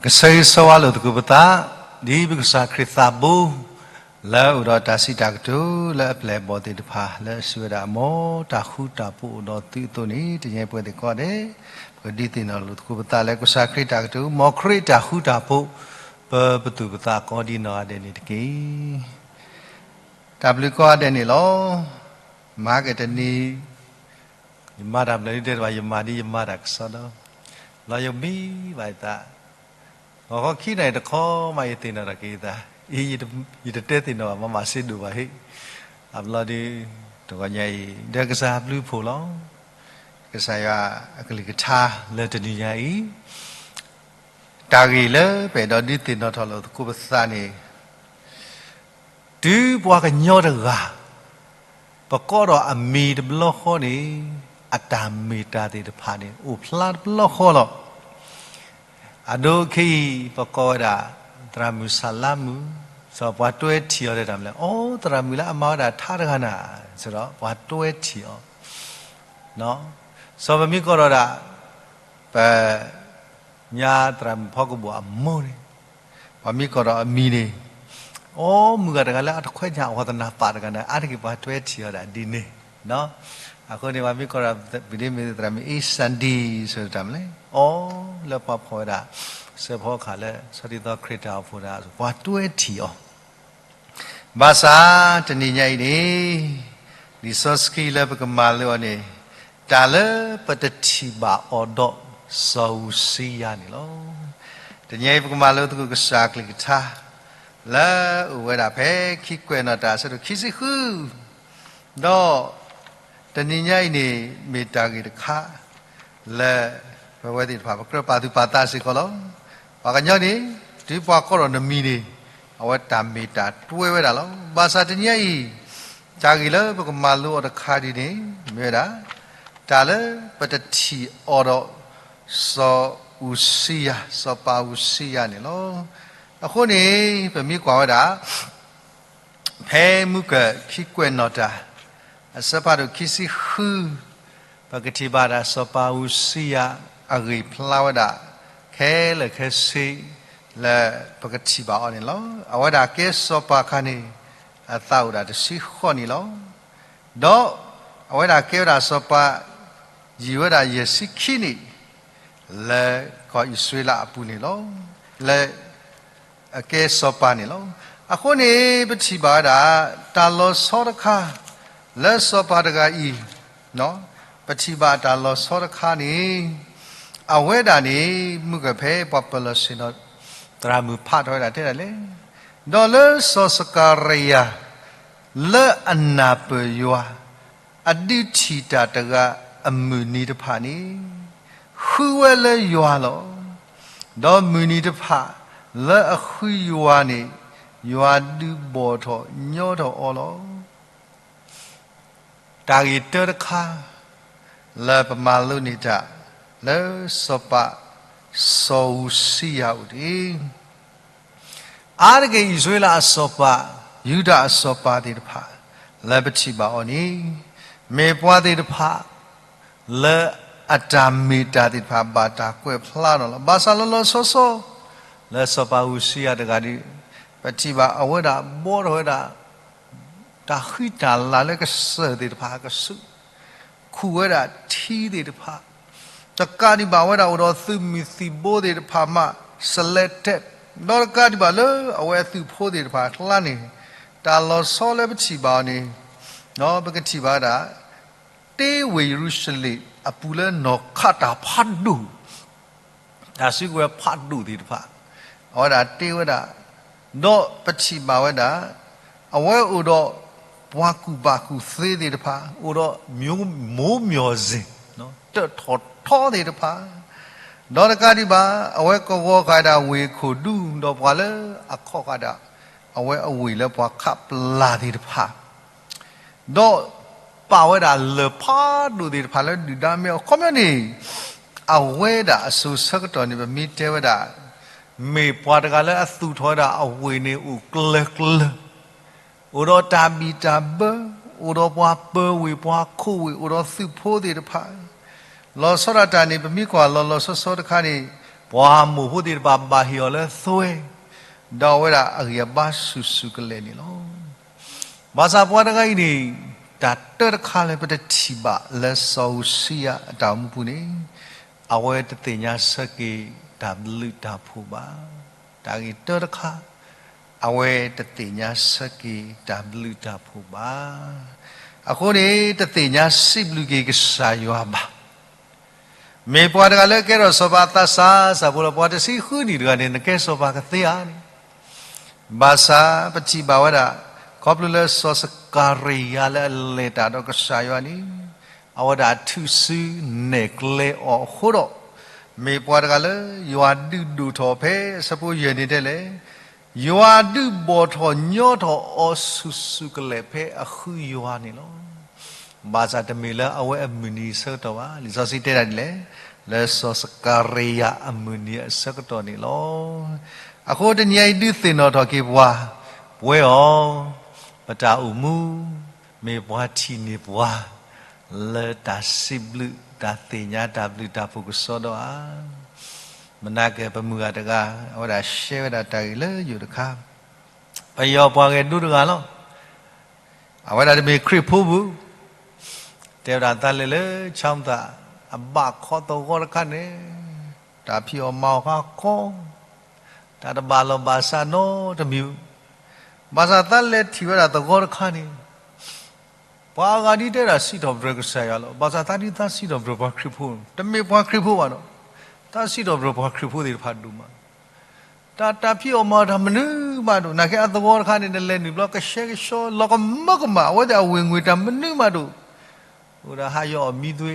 ကဆၢဂ့ၤဆၢဝါလိာ်သကိးပသး, ဒ်ပကစၢ်ခရံာ်သးဘိ လၢအအိၣ်ဒီးတၢ်စံးတၢ်ကတိၤလၢအပျဲၢ်အဘီၣ်သ့ၣ်တဖၣ် လၢအစံးဝဲဒၣ်မ်တၢ်ဃူတၢ်ဖိးအိၣ်ဒီးသုအသိးန့ၣ် တနံၤအံၤပဝဲသ့ၣ်ကိးဂၤဒဲး ပကဒုးသ့ၣ်နီၣ်လိာ်သကိးပသးလၢကစၢ်ခရံာ်တၢ်ကတိၤ မ်ခရံာ်တၢ်ဃူတၢ်ဖိး ပပသူၣ်ပသးကိးဒံးနီၢ်ဂၤဒဲးန့ၣ်တက့ၢ်. တၢ်ဘျုးကိးဂၤဒဲးန့ၣ်လီၤ. မၤက့ၤတနံၤ ယမၤတၢ်ဘျၢလံတဲတဘၣ် ယမၤဒ်ယမၤတၢ်ကစီဒီ, လီၤယမံဘၣ်ယသး, ဂီၤခီခံနၣ်ရံၣ်တခီမး ယသ့ၣ်နီၣ်ထီၣ်က့ၤယသး, အံၤ ယတတဲသ့ၣ်နီၣ်ဘၣ် မၤမၤစ့ဒိၣ်ဘၣ်ဟ့ၣ်, အဘျီဒီး တဂီၤညါအံၤ ဒီးကစၢ်ဘျုးဖှိၣ်လီၤ. ကစၢ်ယွၤအကလုၢ်ကထါလၢတနံၤညါအံၤ တၢ်ဂ့ၢ်လၢပအဲၣ်ဒိးဒုးသ့ၣ်နီၣ်ထီၣ်လိာ်သကိးပသးန့ၣ် တုၤပှၤကညီတဂၤ ပကိးဒီးအမံၤတဘျီဃီန့ၣ် အတၢ်မ့ၢ်တၢ်သ့ၣ်တဖၣ်န့ၣ် အိၣ်ဖျါတဘျီဃီလီၤ. အဒိခဲအံၤ ပကိးဝဲဒၣ် သရၣ်မုၣ်ဆၣ်လါမုၣ်, စီၤပှၤတွဲထံၣ်အီၤတဲတၢ်မနုၤလဲၣ်, အိ သရၣ်မုၣ်လၢအမၤဝဲဒၣ်ထါတဂၤနၤ, စီၤဒီးပှၤတွဲထံၣ်အီၤ စီၤပမ့ၢ်ကိးဒီးဒၣ် ပ ညါသရၣ်မုၣ်ဖီကဘိၣ်အမိၢ်န့ၣ်, ပှၤမ့ၢ်ကိးဒီးအမံၤန့ၣ်, အိ မုၣ်ဂၤတဂၤလၢအတခွဲးညၣ်အီၣ်သနၢ်ပၢ်တဂၤန့ၣ် အါတက့ၢ်ပှၤတွဲထံၣ်အီၤဒၣ်ဒ်န့ၣ်, အဃိန့ၣ် ပှၤမ့ၢ်ကိးဒီး ပဒ်မ့ၢ်သရၣ်မုၣ်အ့စၣ်ဒံ ဆိတၢ်မနုၤလဲၣ်, အိ လၢပှၤဖီၣ်ဝဲဒၣ် စဲးဖီကဟၣ်လၢ ဆီဒံသီခရံာ်တၢ်အိၣ်ဖှိၣ်တဂၤ ပှၤတွဲထံၣ်အီၤ ဘၣ်ဆၣ်တနံၤညါအံၤန့ၣ် လံာ်စီဆှံလၢပကမၤလိအီၤန့ၣ် တၢ်လၢပတထံၣ်ဘၣ်အီၤဒီးစီၤအူစံယၤန့ၣ်လီၤ. တနံၤအံၤပကမၤလိသကိးကစၢ်အကလုၢ်ကထါ လၢအအိၣ်ဝဲဒၣ်ဖဲခံကွဲးနီၣ်တၢ်အဆၢဒိၣ်ခံဆံဃု ဒီး တနံၤညါအံၤန့ၣ် မ့ၢ်တၢ်ဂ့ၢ်တခါ လၢ ပဝဲသ့ၣ်တဖၣ် ပကြၢးပာ်သူၣ်ပာ်သးစ့ၢ်ကီးလီၤ. ပှၤကညီန့ၣ် တုၤပှၤကိးထီၣ်နမံၤန့ၣ် အဝဲတၢ်မ့ၢ်တၢ်တွဲဝဲဒၣ်လီၤ. ဘၣ်ဆၣ်တနံၤညါအံၤ တၢ်ဂ့ၢ်လၢပကမၤလိအီၤတခါဒ်န့ၣ် မ့ၢ်ဝဲဒၣ် တၢ်လၢပတထံၣ်အီၤဒီး စီၤအူစံယၤ, စီၤပၤအူစံယၤန့ၣ်လီၤ. အဃိန့ၣ် ပမ့ၢ်ကွၢ်ဝဲဒၣ် ဖဲမုၢ်ကၢၢ်ခံကွဲးနီၣ်တၢ် အဆၢဖးဒိၣ်ခံဆံဃု ပကထံၣ်ဘၣ်ဒၣ်စီၤပၤအူစံယၤအဂ့ၢ်ဖျါဝဲဒၣ် ခဲလၢာ်ခဲဆ့ လၢပကထံၣ်ဘၣ်အီၤန့ၣ်လီၤ. အဝဲဒၣ်ကဲစီၤပၤအခါန့ၣ် အသးအိၣ်ဒၣ်တဆံဃိးနံၣ်လီၤ. ဒီးအဝဲဒၣ်ကဲဝဲဒၣ်စီၤပၤ ယံာ်ဝဲဒၣ်ယဲၢ်ဆံခံနံၣ် လၢကီၢ်အံၣ်စရ့လးအပူၤန့ၣ်လီၤ. လၢ အကဲစီၤပၤန့ၣ်လီၤ. အဃိန့ၣ် ပထံၣ်ဘၣ်ဝဲဒၣ် တၢ်လီၤဆီတခါ လၢစီၤပၤတဂၤအံၤ ပထံၣ်ဘၣ်တၢ်လီၤဆီတခါန့ၣ် အဝဲဒၣ်န့ၣ် မုၢ်ကၢၢ်ဖဲပှၤပၢၤလီၢ်ဆ့ၣ်နီၤ သရၣ်မုၣ်ဖးထီၣ်ဝဲဒၣ်တဲဒၣ်လဲၣ်, ဒီးလၢစီၤစကၤရယၤ လၢအနၢ်ပၢၢ်ယွၤ အဒုးထံၣ်တၢ်တဂၤအမုၢ်နံၤတဖၣ်န့ၣ် ဃုဝဲလၢယွၤလီၤ. ဒီးမုၢ်နံၤတဖၣ်လၢအဃုယွၤန့ၣ် ယွၤဒုးဘီၣ်ထီၣ်ညီထီၣ်အီၤလီၤ. တၢ်ဂ့ၢ်တၢတခါ လၢပမၤလိန့ၢ်တၢ် လၢစီၤပၤ စီၤအူစံယၤအအိၣ်တက့ၢ်. အါတက့ၢ်အံၣ်စရ့လးအစီၤပၤ, ယူဒၤအစီၤပၤသ့ၣ်တဖၣ် လၢပထံၣ်ဘၣ်အီၤန့ၣ် မ့ၢ်ပှၤသ့ၣ်တဖၣ် လၢအတၢ်မ့ၢ်တၢ်သ့ၣ်တဖၣ် ဘၣ်တၢ်ကွဲးဖျါထီၣ်လီၤ. ဘၣ်ဆၣ်လီၤလီၤဆီဆီ လၢစီၤပၤအူစံယၤတဂၤဒီး ပထံၣ်ဘၣ်အဝဲဒၣ်ဘှီထီၣ်ဝဲဒၣ် တၢ်ဃံတၢ်လၤလၢကစၢၢ်သ့ၣ်တဖၣ်အကဆူး, ခူၣ်ဝဲဒၣ်ထံသ့ၣ်တဖၣ်, တကးဒံးဘၣ်ဝဲဒၣ်အိၣ်ဒီးသုးမုၢ်သံၣ်ဘိသ့ၣ်တဖၣ်မး စလဲးတဲး, ဒီးတကးဒံးဘၣ်လၢအဝဲအသုးဖိသ့ၣ်တဖၣ်အကျါန့ၣ် တၢ်လီၤဆီလၢပထံၣ်ဘၣ်အီၤန့ၣ် ပကထံၣ်ဘၣ်ဝဲဒၣ် တ့ဝ့ၢ်ယရူၤၡလ့ၣ်အပူၤလၢနီၢ်ခးတၢ်ဖးဒိၣ် တၢ်စုကဝဲၤဖးဒိၣ်သ့ၣ်တဖၣ် အဝဲဒၣ်တ့ဝဲဒၣ်, ဒီးပထံၣ်ဘၣ်ဝဲဒၣ် အဝဲအိၣ်ဒီးပှၤကူၣ်ဘၣ်ကူၣ်သ့သ့ၣ်တဖၣ်, အိၣ်ဒီး မျိုးမျိုးဇဉ်, တၢၣ်ထီၣ်ထီသ့ၣ်တဖၣ်, ဒီးတကးဒံးဘၣ် အဝဲကဝီၤဃာ်ဒၣ်ဝ့ၢ်ခိၣ်ဒူ ဒီးပှၤလၢအခီၣ်ဃာ်ဒၣ် အဝဲအဝ့ၢ်လၢပှၤခးပျၢ်သ့ၣ်တဖၣ် ဒီးပာ်ဝဲဒၣ်လၢၢ်ဖးဒိၣ်သ့ၣ်တဖၣ်လၢဒုၣ်ဒါမ့ၢ်အီၤ ခီပညီန့ၣ် အဝဲဒၣ်အစိၤဆၢကတီၢ်န့ၣ် ပမ့ၢ်တဲဝဲဒၣ် မ့ၢ်ပှၤတဂၤလၢအသူၣ်ထီၣ်ဝဲဒၣ်အဝ့ၢ်န့ၣ်အိၣ်ကျၢၤကျၢၤ, အိၣ်ဒီးတၢ်ဘံၣ်တၢ်ဘၢ, အိၣ်ဒီးပှၤပၢၤဝ့ၢ်ပှၤခိးဝ့ၢ် အိၣ်ဒီးသုးဖိသ့ၣ်တဖၣ် လီၤဆီဒၣ်တၢ်န့ၣ် ပမ့ၢ်ကွၢ်လီၤလီၤဆီဆီတခါန့ၣ် ပှၤမိၢ်ဖိသ့ၣ်တဖၣ်ဘၣ်ဟ့ၣ်အီၤလၢသွဲ, ဒီးအဝဲဒၣ်အဂံၢ်အဘါဆူၣ်ဆူၣ်ကလဲာ်န့ၣ်လီၤ. ဘၣ်ဆၣ်ပှၤတဂၤအံၤန့ၣ် တၢ်တၢတခါလၢပတထံၣ်ဘၣ်လၢစီၤအူၤစံယၤအတၢ်အိၣ်မူပူၤန့ၣ်, အဝဲတသ့ၣ်ညါဆၢက့ၤတၢ်ဘျုးတၢ်ဖှိၣ်ဘၣ်. တၢ်ဂ့ၢ်တၢတခါ, အဝဲတသ့ၣ်ညါဆၢက့ၤတၢ်ဘျုးတၢ်ဖှိၣ်ဘၣ်. အဃိန့ၣ် တသ့ၣ်ညါစံးဘျုးက့ၤကစၢ်ယွၤဘၣ်. မ့ၢ်ပှၤတဂၤလၢကဲထီၣ်စီၤပၤအသးစၢ်, စၢ်ဖိလီၤ ပှၤတဆံဃုနံၣ်တဂၤန့ၣ် နကဲစီၤပၤကသ့ဧါန့ၣ်, ဘၣ်ဆၣ်ပထံၣ်ဘၣ်ဝဲဒၣ် ခီဖျိလၢစီၤစကၤရံယၤလၢအလဲၤတၢ်ဒီးကစၢ်ယွၤန့ၣ်, အဝဲဒၣ်ထုးစုနဲၣ်ကျဲအီၤအဃိဒီး, မ့ၢ်ပှၤတဂၤလၢယွၤဒုးဒိၣ်ထီၣ်ဖဲအဆၢဖိယဲၢ်န့ၣ်တဲလဲၣ်, ယွၤဒုးဘီၣ်ထီၣ်ညီထီၣ်အီၤဆူၣ်ဆူၣ်ကလဲာ်ဖဲအဃုယွၤန့ၣ်လီၤ. ဘၣ်ဆၣ်တမ့ၢ်လၢအဝဲအမုၢ်နံၤအဆၢကတီၢ်ဘၣ်. လံာ်စီဆှံတဲဒၣ်ဒ်လဲၣ်, လၢစီၤစကၤရံယၤအမုၢ်နံၤအဆၢကတီၢ်န့ၣ်လီၤ. အဃိတနံၤအံၤဒုးသ့ၣ်နီၣ်ထီၣ်က့ၤပှၤ, ပဝဲအီၤ, ပတၢ်အိၣ်မူ, မ့ၢ်ပှၤထံၣ်န့ၢ်ပှၤ လၢတၢ်စံးဘျုးတၢ်သ့ၣ်ညါတၢ်ဘျုးတၢ်ဖှိၣ်ကစီဒီဧါ. မနၤကဲပမုၢ်ဂၤတဂၤ, အဝဲဒၣ်ရှဲဝဲဒၣ်တၢ်ဂ့ၢ်လၢယိာ်တခါ, ပယီၤပှၤဂဲၤဒိတဂၤလီၤ. အဝဲဒၣ်တမ့ၢ်ခရံာ်ဖိဘၣ်, တဲဝဲဒၣ်သးလဲၤလၢ ဆၣ်မသး အဘၣ်ခီသဝီတခါန့ၣ်, တၢ်ဖံးအီၣ်မၤအီၣ်ဟါခီ, တၢ်တဘၣ်လီၢ်ဘၣ်စးနီတမံၤ, ဘၣ်ဆၣ်သးလဲၤထံၣ်ဝဲဒၣ်သဝီတခါန့ၣ် ပှၤအဂၤဒ်တဲဒၣ်စံးထီၣ်ပတြၢၤကစၢ်ယွၤလီၤ. ဘၣ်ဆၣ်သးဒ်သးစံးထီၣ်ပတြၢၤပှၤခရံာ်ဖိ, တမ့ၢ်ပှၤခရံာ်ဖိဘၣ်ဒီး, သးစံးထီၣ်ပတြၢၤပှၤခရံာ်ဖိသ့ၣ်တဖၣ်ဒိၣ်မး, တၢ် တၢ်ဖံးအီၣ်မၤအီၣ်တၢ်မနုၤမးဒိၣ်, နာ်က့အသဝီတခါန့ၣ် နလဲၤနုာ်ဘျီကဆှဲကဆှီ လီၤကမၢကမၣ်, အဝဲသ့ၣ်အဝ့ၢ်ငွေ့တၢ်မနုၤမးဒိၣ်, အိၣ်ဒီးဟးယီၤအီၣ်မံသွံ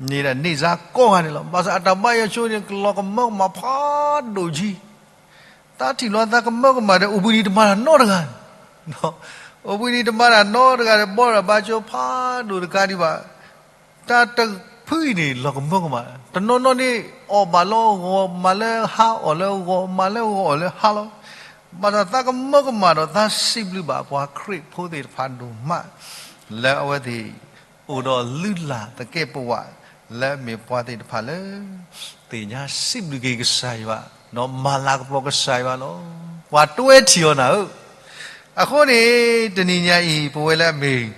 န့ၣ်ဒၣ်န့ၢ်စါကိးဂၤန့ၣ်လီၤ. ဘၣ်ဆၣ်အတၢ်ဘါယွၤဆိန့ၣ် လီၤကမၢကမၣ်ဖးဒိၣ်ကံ, သးထံၣ်လီၤသးကမၢကမၣ်ဒီး အိၣ်ဘှံးနံၤတမၤတၢ်နီတဂၤ, အိၣ်ဘှံးနံၤတမၤတၢ်နီတဂၤဒီး ဘီဒီးဘါကၠိဖးဒိၣ်တကးဒံးဘၣ်, တၢ်တဖုအံၤန့ၣ် လီၤကမၢကမၣ်, တနီၤနီၤန့ၣ် အီၣ်ဘၣ်လၢဂီၤမၤလၢဟါ, အီၣ်လၢဂီၤမၤလၢဂီၤအီၣ်လၢဟါလီၤ. ဘၣ်ဆၣ်သးကမၢကမၣ်ဒီး သးစံးဘျုးဘၣ်ပှၤခရံာ်ဖိသ့ၣ်တဖၣ်ဒိၣ်မး, လၢအဝဲသ့ၣ် အိၣ်ဒီးလုၢ်လၢ်သကဲးပဝး, လၢအမ့ၢ်ပှၤသ့ၣ်တဖၣ်လၢ သ့ၣ်ညါစံးဘျုးက့ၤကစၢ်ယွၤ, ဒီးမၤလၤကပီၤကစၢ်ယွၤလီၤ. ပှၤတွဲထံၣ်အီၤနၤဧၢ, အဃိန့ၣ် တနံၤညါအံၤ ပဝဲလၢအမ့ၢ်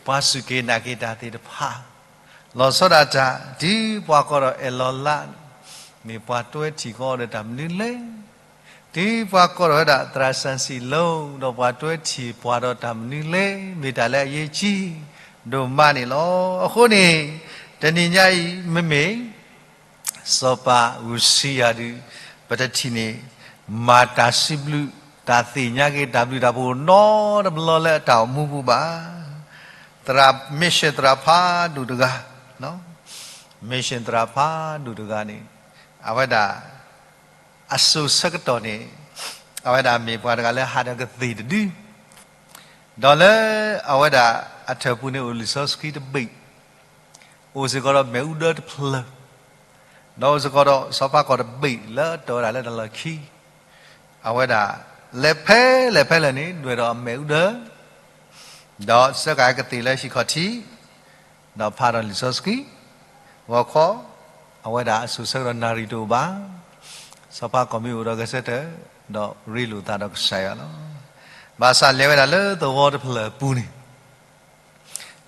ပှၤစူၢ်က့ၤနာ်က့ၤတၢ်သ့ၣ်တဖၣ်, လီၤဆီဒၣ်တၢ် တုၤပှၤကိးထီၣ်အဲၣ်လီၤလး, မ့ၢ်ပှၤတွဲထံၣ်ကီးဒီးတၢ်မနုၤလဲၣ်, တုၤပှၤကိးထီၣ်ဝဲဒၣ်သရၣ်စၣ်စံၣ်လိၤ ဒီးပှၤတွဲထံၣ်ပှၤဒီးတၢ်မနုၤလဲၣ်, မ့ၢ်တၢ်လၢအယ့ၢ်ကံ ဒိၣ်မးန့ၣ်လီၤ. အဃိန့ၣ် တနံၤညါအံၤ မ့မ့ၢ် စီၤပၤအူၤစံယၤဒုး ပတထံၣ်န့ၢ် မၤတၢ်စံးဘျုး တၢ်သ့ၣ်ညါက့ၤတၢ်ဘျုးတၢ်ဖှိၣ်နီတဘျီလၢအတၢ်အိၣ်မူပူၤဘၣ်. သရၣ် မ့ၢ်ၡဲၣ်သရၣ်ဖးဒိၣ်တဂၤ, မ့ၢ်ၡဲၣ်သရၣ်ဖးဒိၣ်တဂၤန့ၣ် အဝဲဒၣ် အစိၤဆၢကတီၢ်န့ၣ် အဝဲဒၣ်မ့ၢ်ပှၤတဂၤလၢဟးဒီးကသ့ၣ်တဒု, ဒီးလၢအဝဲဒၣ်အထၢၣ်ပူၤန့ၣ် အိၣ်လံာ်စီဆှံတဘ့ၣ်, အိၣ်စ့ၢ်ကီးဒီးမ့ၣ်အူဒၢတဖျၢၣ်, ဒီးအိၣ်စ့ၢ်ကီးဒီးစီၤဖးကီၢ်တဘ့ၣ်လၢအတီၤဝဲဒၣ်လၢတၢ်လီၢ်ခံ, အဝဲဒၣ် လဲၤဖဲလဲၣ်ဖဲလဲၣ်န့ၣ် ဒွဲၣ်ဒီးအမ့ၣ်အူဒၢ ဒီးစၢဃာ်ကသ့ၣ်လၢဟံၣ်ခီၣ်ထံး, ဒီးဖးဒီးလံာ်စီဆှံ, ဂီၤခီ, အဝဲဒၣ်အစိၤဆၢကတီၢ်နၣ်ရံၣ်တအိၣ်ဘၣ်, စီၤဖးကီၢ်မ့ၢ်အိၣ်ဒီးဂဲၤဆၢထၢၣ်, ဒီးရ့လိာ်သးဒီးကစၢ်ယွၤလီၤ. ဘၣ်ဆၣ်လဲၤဝဲဒၣ်လၢသဝီတဖျၢၣ်အပူၤန့ၣ်,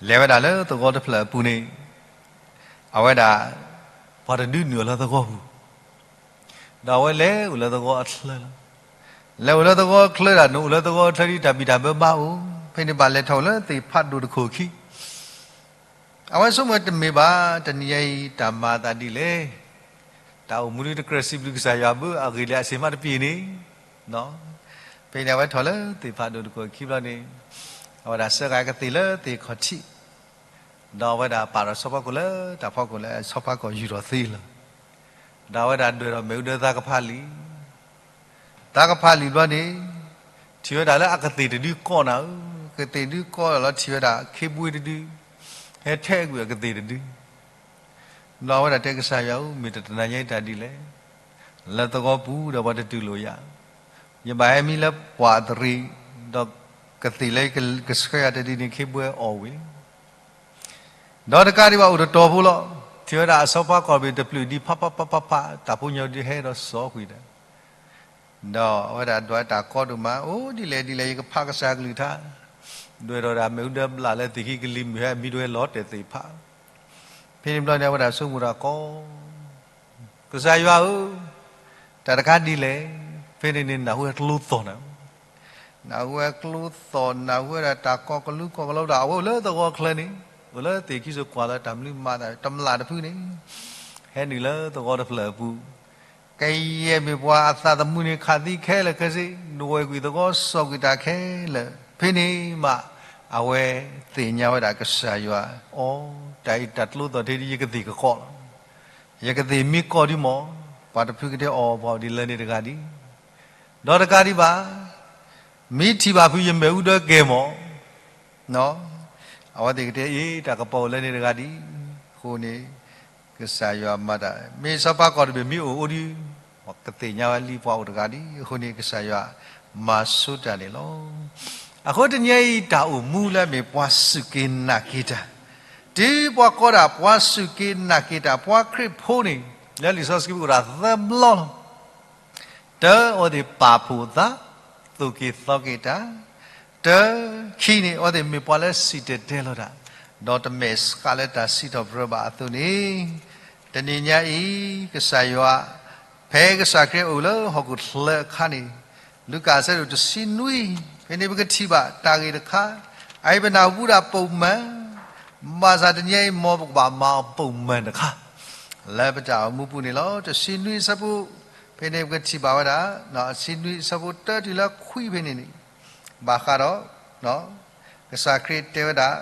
လဲၤဝဲဒၣ်လၢသဝီတဖျၢၣ်အပူၤန့ၣ်, အဝဲဒၣ် ပှၤတဒုနုာ်အီၤလၢသဝီပူၤ, ဒီးအဝဲလဲၤအိၣ်လၢသဝီအချၢလီၤ. လဲၤအိၣ်လၢသဝီအချၢဒၣ် နအိၣ်လၢသဝီအချၢဒ်တၢ်ဘံၣ်တၢ်ဘၢဘၣ်အိၣ်, ဖဲန့ၣ်ဘၣ်လဲၤထီၣ်အိၣ်လၢသ့ၣ်ဖးဒိၣ်တခိၣ်အခံ, အဝဲဆိကမိၣ်တမ့ၢ်ဘၣ် တနံၤညါအံၤ တၢ်မၤအသးဒ်လဲၣ်, တၢ်အိၣ်မူဒ်တကြၢးစံးဘျုးကစၢ်ယွၤဘၣ် အဂ့ၢ်လၢအစ့မးတပ့ၤန့ၣ်, ဖဲန့ၣ်အဝဲထီၣ်လၢသ့ၣ်ဖးဒိၣ်တခိၣ်အခံဘျီန့ၣ်, အဝဲဒၣ်စၢဃာ်ကသ့ၣ်လၢသ့ၣ်ခီၣ်ထံး, ဒီးအဝဲဒၣ်ပာ်ဒီးစီၤဖးကီၢ်လၢတၢ်ဖီခိၣ်လၢစီၤဖးကီၢ်ယူၢ်ထီၣ်သ့လီၤ. ဒီးအဝဲဒၣ်ဒွဲၣ်ဒီးမ့ၣ်အူဒၢသးကဖးလံာ်, သးကဖးလံာ်ဘျီန့ၣ်, ထံၣ်ဝဲဒၣ်လၢအကသ့ၣ်တဒုကီးနၤဧၢ, ကသ့ၣ်ဒုကီးလီၤ ထံၣ်ဝဲဒၣ်ခ့ဘှ့တဒု, ဟဲထဲကွံာ်အကသ့ၣ်တဒု ဒီးအဝဲဒၣ်တဲကစၢ်ယွၤဧၢ, မ့ၢ်တတနၤညါအံၤတၢ်ဒ်လဲၣ်, လၢသဝီပူၤဒီးပှၤတတူၢ်လိာ်ယၤ, ယဘၣ်ဟဲမံလၢပှၢ်သရံး, ဒီးကသ့ၣ်လၢကဆှၢယၤတဒုန့ၣ် ခ့ဘှ့အီၣ်ဝံၤလံ, ဒီးတကးဒံးဘၣ်အိၣ်တတီၤဖိလီၤ. ထံၣ်ဝဲဒၣ်အစီၤပၤကီၢ်တဘ့ၣ်တပျုာ်ဒံး ဖးဖးဖးဖးဖး တၢ်ဖိညီဒုးဟဲဒီးစိာ်ကွံာ်ဒီး, ဒီးအဝဲဒၣ်ဒွးတၢ်ကီဒိၣ်မး, အိၣ်ဒ်လဲၣ်ဒ်လဲၣ် ယကဖးကစၢ်ကလုၢ်ကထါ, ဒွဲၣ်ထီၣ်ဒၣ်မ့ၣ်အူဒၢဘျၣ်လၢသ့ၣ်ခံကလံၤမုၢ်ဟဲ မံဒွဲလီၤတဲာ်သ့ၣ်ဖး, ဖဲန့ၣ်ဘျီန့ၣ် အဝဲဒၣ်ဆိကမိၣ်တၢ်ကီ ကစၢ်ယွၤဧၢ, တၢ်တခါဒ်လဲၣ်, ဖဲန့ၣ်န့ၣ် နၢ်ဟူဝဲကျိသီၣ်နၤ, နၢ်ဟူဝဲကျိသီၣ် နၢ်ဟူဝဲဒၣ်တၢ်ကီကလူကီကလီဒၣ် အဝဲအိၣ်လၢသဝီချၢန့ၣ်, အိၣ်လၢသ့ၣ်ခံစိကွၢ်လၢတၢ်မနုၤမၤသး တမျၢ်တဖုန့ၣ်, ဟဲနုာ်လၢသဝီတဖျၢၣ်အပူၤ, ကယဲၢ်မ့ၢ်ပှၤအသးသမူန့ၣ် ခးသံခဲလၢာ်ခဲဆ့, ဒွဲၣ်ကွံာ်သဝီစိာ်ကွံာ်တၢ်ခဲလၢာ်, ဖဲန့ၣ်မး အဝဲသ့ၣ်ညါဝဲဒၣ်ကစၢ်ယွၤ, အိ တၢ်အံၤတၢ်ကျိသီၣ်ထဲဒ်ယကသ့ၣ်ကကီးလီၤ. ယကသ့ၣ်မ့ၢ်ကီးဒံးမး, ပှၤတဖုကတဲအီၤ ပှၤအိၣ်ဒံးလၢန့ၣ်တဂၤဒံး, ဒီးတကးဒံးဘၣ်, မ့ၢ်ထံၣ်ဘၣ်ဖုယမဲာ်အူဒၢကဲမး, အဝဲသ့ၣ်ကတဲအံၤ တၢ်ကပီၤအိၣ်လၢန့ၣ်တဂၤဒံး, အဃိန့ၣ် ကစၢ်ယွၤမၤတၢ်, မ့ၢ်စီၤပၤကီၢ်တဘ့ၣ်မ့ၢ်အိၣ်အိၣ်ဒံး, ကသ့ၣ်ညါဝဲလံပှၤအိၣ်တဂၤဒံး, အဃိန့ၣ် ကစၢ်ယွၤမၤဆိတၢ်န့ၣ်လီၤ. အဃိတနံၤအံၤ တၢ်အိၣ်မူလၢအမ့ၢ်ပှၤစူၢ်က့ၤနာ်က့ၤတၢ်, တုၤပှၤကိးဒၣ်ပှၤစူၢ်က့ၤနာ်က့ၤတၢ် ပှၤခရံာ်ဖိန့ၣ် လၢလံာ်စီဆှံပူၤအိၣ်ဒၣ်သၢဘျီလီၤ. တၢ အဝဲသ့ၣ်ပာ်ဖှိၣ်အသး, သိၣ်က့ၤသီက့ၤတၢ်, တၢ ခံန့ၣ် အဝဲသ့ၣ်မ့ၢ်ပှၤလၢစံၣ်တဲၤတဲလီၤတၢ်, ဒီးတမဲာ်ဆှးလၢတၢ်စံးထီၣ်ပတြၢၤဘၣ်အသိးန့ၣ်, တနံၤညါအံၤ ကစၢ်ယွၤ ဖဲကစၢ်ခရံာ်အိၣ်လၢဟီၣ်ခိၣ်ချၢအခါန့ၣ်, လူၤကၣ်အဆၢဒိၣ်တဆံနွံ, ဖဲန့ၣ်ပကထံၣ်ဘၣ်တၢ်ဂ့ၢ်တခါ, အအံၤပနၢ်ဟူဒၣ်ပိာ်မၢၢ်, ဘၣ်ဆၣ်တနံၤအံၤ မ်ပကဘၣ်မၤအီၤပိာ်မၢၢ်တခါ လၢပတၢ်အိၣ်မူပူၤန့ၣ်လီၤ. တဆံနွံအဆၢဖိ, ဖဲန့ၣ်ပကထံၣ်ဘၣ်ဝဲဒၣ်, တဆံနွံအဆၢဖိတၢတုၤလၢခွံဖဲန့ၣ်န့ၣ်, ဘၣ်ဃးဒီး ကစၢ်ခရံာ်တဲဝဲဒၣ်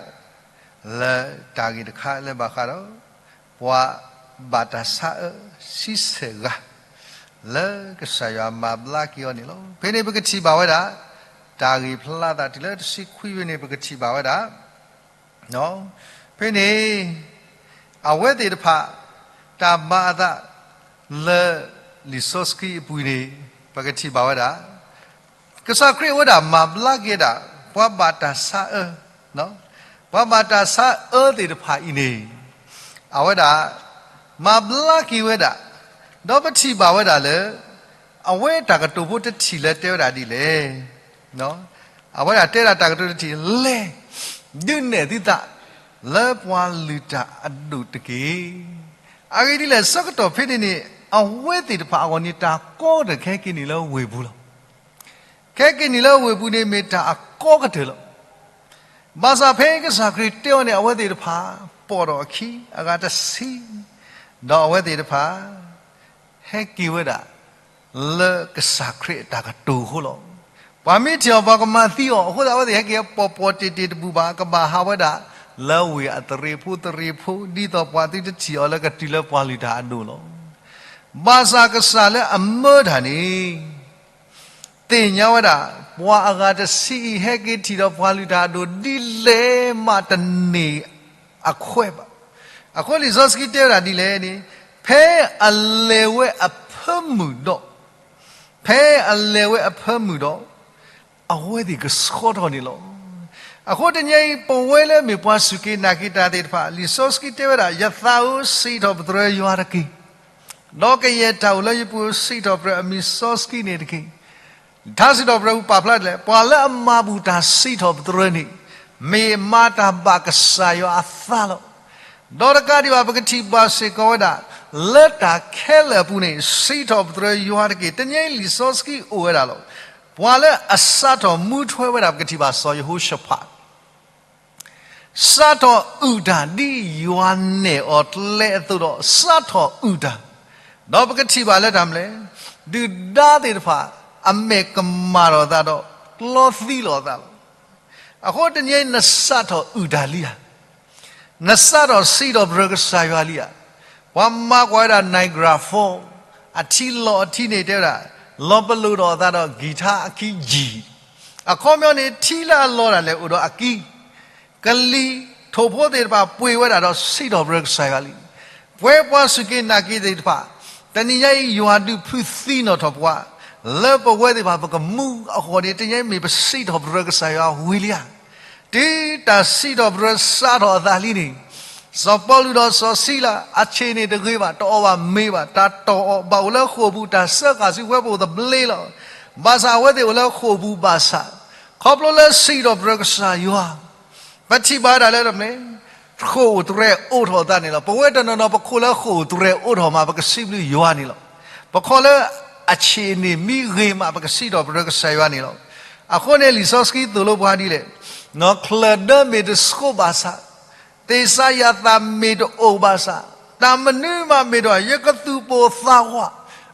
လၢတၢ်ဂ့ၢ်တခါလၢဘၣ်ဃးဒီး ပှၤဘၣ်တၢ်ဆါအၢဆံဆဲၣ်ဂၤ လၢကစၢ်ယွၤမၤဘျါက့ၤအီၤန့ၣ်လီၤ. ဖဲန့ၣ်ပကထံၣ်ဘၣ်ဝဲဒၣ် တၢ်ဂ့ၢ်ဖျါသးတုၤလၢတဆံခွံဖဲန့ၣ် ပကထံၣ်ဘၣ်ဝဲဒၣ် ဖဲန့ၣ် အဝဲသ့ၣ်တဖၣ် တၢ်မၤအသးလၢလံာ်စီဆှံအပူၤန့ၣ် ပကထံၣ်ဘၣ်ဝဲဒၣ် ကစၢ်ခရံာ်အိၣ်ဝဲဒၣ်မၤဘျါက့ၤဒၣ် ပှၤဘၣ်တၢ်ဆါအၢ, ပှၤဘၣ်တၢ်ဆါအၢသ့ၣ်တဖၣ်အံၤန့ၣ် အဝဲဒၣ် မၤဘျါက့ၤဝဲဒၣ်, ဒီးပထံၣ်ဘၣ်ဝဲဒၣ်လၢ အဝဲတၢ်ကတိၤဖိတထံၣ်လၢတဲဝဲဒၣ်ဒ်လဲၣ် အဝဲဒၣ်တဲဒၣ်တၢ်ကတိၤတထံၣ်လဲၣ်, ဒုးနဲၣ်သုသး လၢပှၤလုၢ်တၢ်အဒိၣ်တက့ၢ်. အဂ့ၢ်ဒ်လဲၣ် ဆၢကတီၢ်ဖဲန့ၣ်န့ၣ် အဝဲသ့ၣ်တဖၣ်အဂီၢ်န့ၣ် တၢ်ကီကတၢၢ်ခဲက့ၤနုာ်လၢဝ့ၢ်ပူၤလီၤ. ခဲက့ၤနုာ်လၢဝ့ၢ်ပူၤန့ၣ် မ့ၢ်တၢ်အကီကတၢၢ်လီၤ. ဘၣ်ဆၣ်ဖဲကစၢ်ခရံာ်တဲအီၤန့ၣ် အဝဲသ့ၣ်တဖၣ် ပိာ်ထီၣ်အခံ အဂၤတဆံ, ဒီးအဝဲသ့ၣ်တဖၣ် ဟဲက့ၤဝဲဒၣ် လၢကစၢ်ခရံာ်အတၢ်ကတိၤအဃိလီၤ. ပှၤမ့ၢ်ထံၣ်အီၤ ပှၤကမၤသံအီၤ, အဃိသတး အဝဲသ့ၣ်ဟဲက့ၤပိာ်ပိာ်တ့ၢ်တ့ၢ်တဘူၣ်ဘၣ်, ကဘၣ်ဟးဝဲဒၣ် လၢဝ့ၢ်အသရ့ၤဖိသရ့ၤဖိ, ဒ်သိးပှၤသုတထံၣ်အီၤလၢကတုၤလၢပှၤလုၢ်တၢ်အဒိၣ်လီၤ. ဘၣ်ဆၣ်ကစၢ်လၢအမၢတၢ်န့ၣ် သ့ၣ်ညါဝဲဒၣ် ပှၤအဂၤတဆံအံၤ ဟဲက့ၤထံၣ်ဒီးပှၤလုၢ်တၢ်အဒိၣ်ဒ်လဲၣ်မး တန့ၢ်အခွဲးဘၣ်. အဃိလံာ်စီဆှံတဲဝဲဒၣ်ဒ်လဲၣ်န့ၣ်, ဖဲအလဲၤဝဲအဖၢမုၢ်ဒီး, ဖဲအလဲၤဝဲအဖၢမုၢ်ဒီး အဝဲသ့ၣ်ကဆှီထီၣ်န့ၣ်လီၤ. အဃိတနံၤအံၤ ပဝဲလၢမ့ၢ်ပှၤစူၢ်က့ၤနာ်က့ၤတၢ်သ့ၣ်တဖၣ် လံာ်စီဆှံတဲဝဲဒၣ်, ယသးဧၢ, စံးထီၣ်ပတြၢၤယွၤတက့ၢ်. ဒီးကယဲၢ်တၢ်အိၣ်လၢယပူၤဧၢ, စံးထီၣ်ပတြၢၤအမံၤစီဆှံန့ၣ်တက့ၢ်. ထါစံးထီၣ်ပတြၢၤပူၤပာ်ဖျါဒ်လဲၣ်, ပှၤလၢအမၤဘူၣ်တၢ်စံးထီၣ်ပတြၢၤန့ၣ် မ့ၢ်မၤတၢ်ဘၣ်ကစၢ်ယွၤအသးလီၤ. ဒီးတကးဒံးဘၣ် ပကထံၣ်ဘၣ်စ့ၢ်ကီးဝဲဒၣ် လၢတၢ်ခဲလၢာ်အပူၤန့ၣ် စံးထီၣ်ပတြၢၤယွၤတက့ၢ်. တနံၤအံၤလံာ်စီဆှံအိၣ်ဝဲဒၣ်လီၤ. ပှၤလၢအစးထီၣ်မူထွဲဝဲဒၣ် ပကထံၣ်ဘၣ် စီၤယဟိၤၡဖး စးထီၣ်အုၣ်တၢ် ဒ်ယွၤနဲၣ်အီၤကျဲအသိးဒီး စးထီၣ်အုၣ်တၢ်, ဒီးပကထံၣ်ဘၣ်လၢတၢ်မနုၤလဲၣ်, ဒုၣ်ဒါသ့ၣ်တဖၣ် အမဲာ်ကမၣ်ထီၣ်အသးဒီး ကျီသံလီၤအသးလီၤ. အဃိတနံၤအံၤ နစးထီၣ်အုၣ်တၢ်လံဧါ, နစးထီၣ်စံးထီၣ်ပတြၢၤကစၢ်ယွၤလံဧါ. ပှၤမၤကွၢ်ဝဲဒၣ် Niagara Falls အထံလီၤအထံန့ၣ် တဲဝဲဒၣ် လီၤပလိာ်ထီၣ်အသးဒီး ကံၢ်ထါအခံယံာ်, အခီပညီန့ၣ် ထံလၢအလီၤဒၣ်လဲာ်အိၣ်ဒီးအကံ, ကလံၤထိၣ်ဖိသ့ၣ်တဖၣ် ပှ့ၤဝဲဒၣ်ဒီးစံးထီၣ်ပတြၢၤကစၢ်ယွၤလံ. ပဝဲပှၤစူၢ်က့ၤနာ်က့ၤသ့ၣ်တဖၣ် တနံၤညါအံၤ ယွၤဒုးဖုးသံနီၣ်ထီၣ်ပှၤ လၢပဝဲသ့ၣ်တဖၣ် ပကမူအဂီၢ်န့ၣ် တနံၤညါအံၤ မ့ၢ်ပစံးထီၣ်ပတြၢၤကစၢ်ယွၤဝံၤလံဧါ. တုၤတၢ်စံးထီၣ်ပတြၢၤစးထီၣ်အသးလံန့ၣ် စီၤပီလူးဒီးစီၤစံလၤ အဆ့ၣ်န့ၣ်တဂ့ၤဘၣ်, တအီၣ်ဘၣ်မ့ၤဘၣ်, တၢ်တီၢ်အီၣ်ဘၣ်အိၣ်လၢဃိာ်ပူၤ, တၢ်စၢဃာ်ဆူဝဲပအိၣ်သဘျ့လီၤ. ဘၣ်ဆၣ်အဝဲသ့ၣ်အိၣ်လၢဃိာ်ပူၤဘၣ်ဆၣ်, ခီဖျိလၢစံးထီၣ်ပတြၢၤကစၢ်ယွၤ, ပထံၣ်ဘၣ်ဒၣ်လၢတမ့ၢ် ဃိာ်အိၣ်တြဲၤအိးထီၣ်သးန့ၣ်လီၤ. ပဝဲတနီၤနီၤ ပခိၣ်လၢဃိာ်အိၣ်တြဲၤအိးထီၣ်မး ပကစံးဘျုးယွၤန့ၣ်လီၤ. ပခီလၢအဆ့ၣ်န့ၣ်မံဂ့ၤမး ပကစံးထီၣ်ပတြၢၤကစၢ်ယွၤန့ၣ်လီၤ. အဃိန့ၣ် လံာ်စီဆှံသိၣ်လိပှၤဒ်လဲၣ်, ချၢၣ်ဒၢမ့ၢ်တဆှိဘၣ်ဆၣ်, သ့ၣ်စးယၤသးမ့ၢ်တအိၣ်ဘၣ်ဆၣ်, တၢ်မနုၤမးမ့ၢ်ဒီး ယကသူၣ်ပိၢ်သးဝး,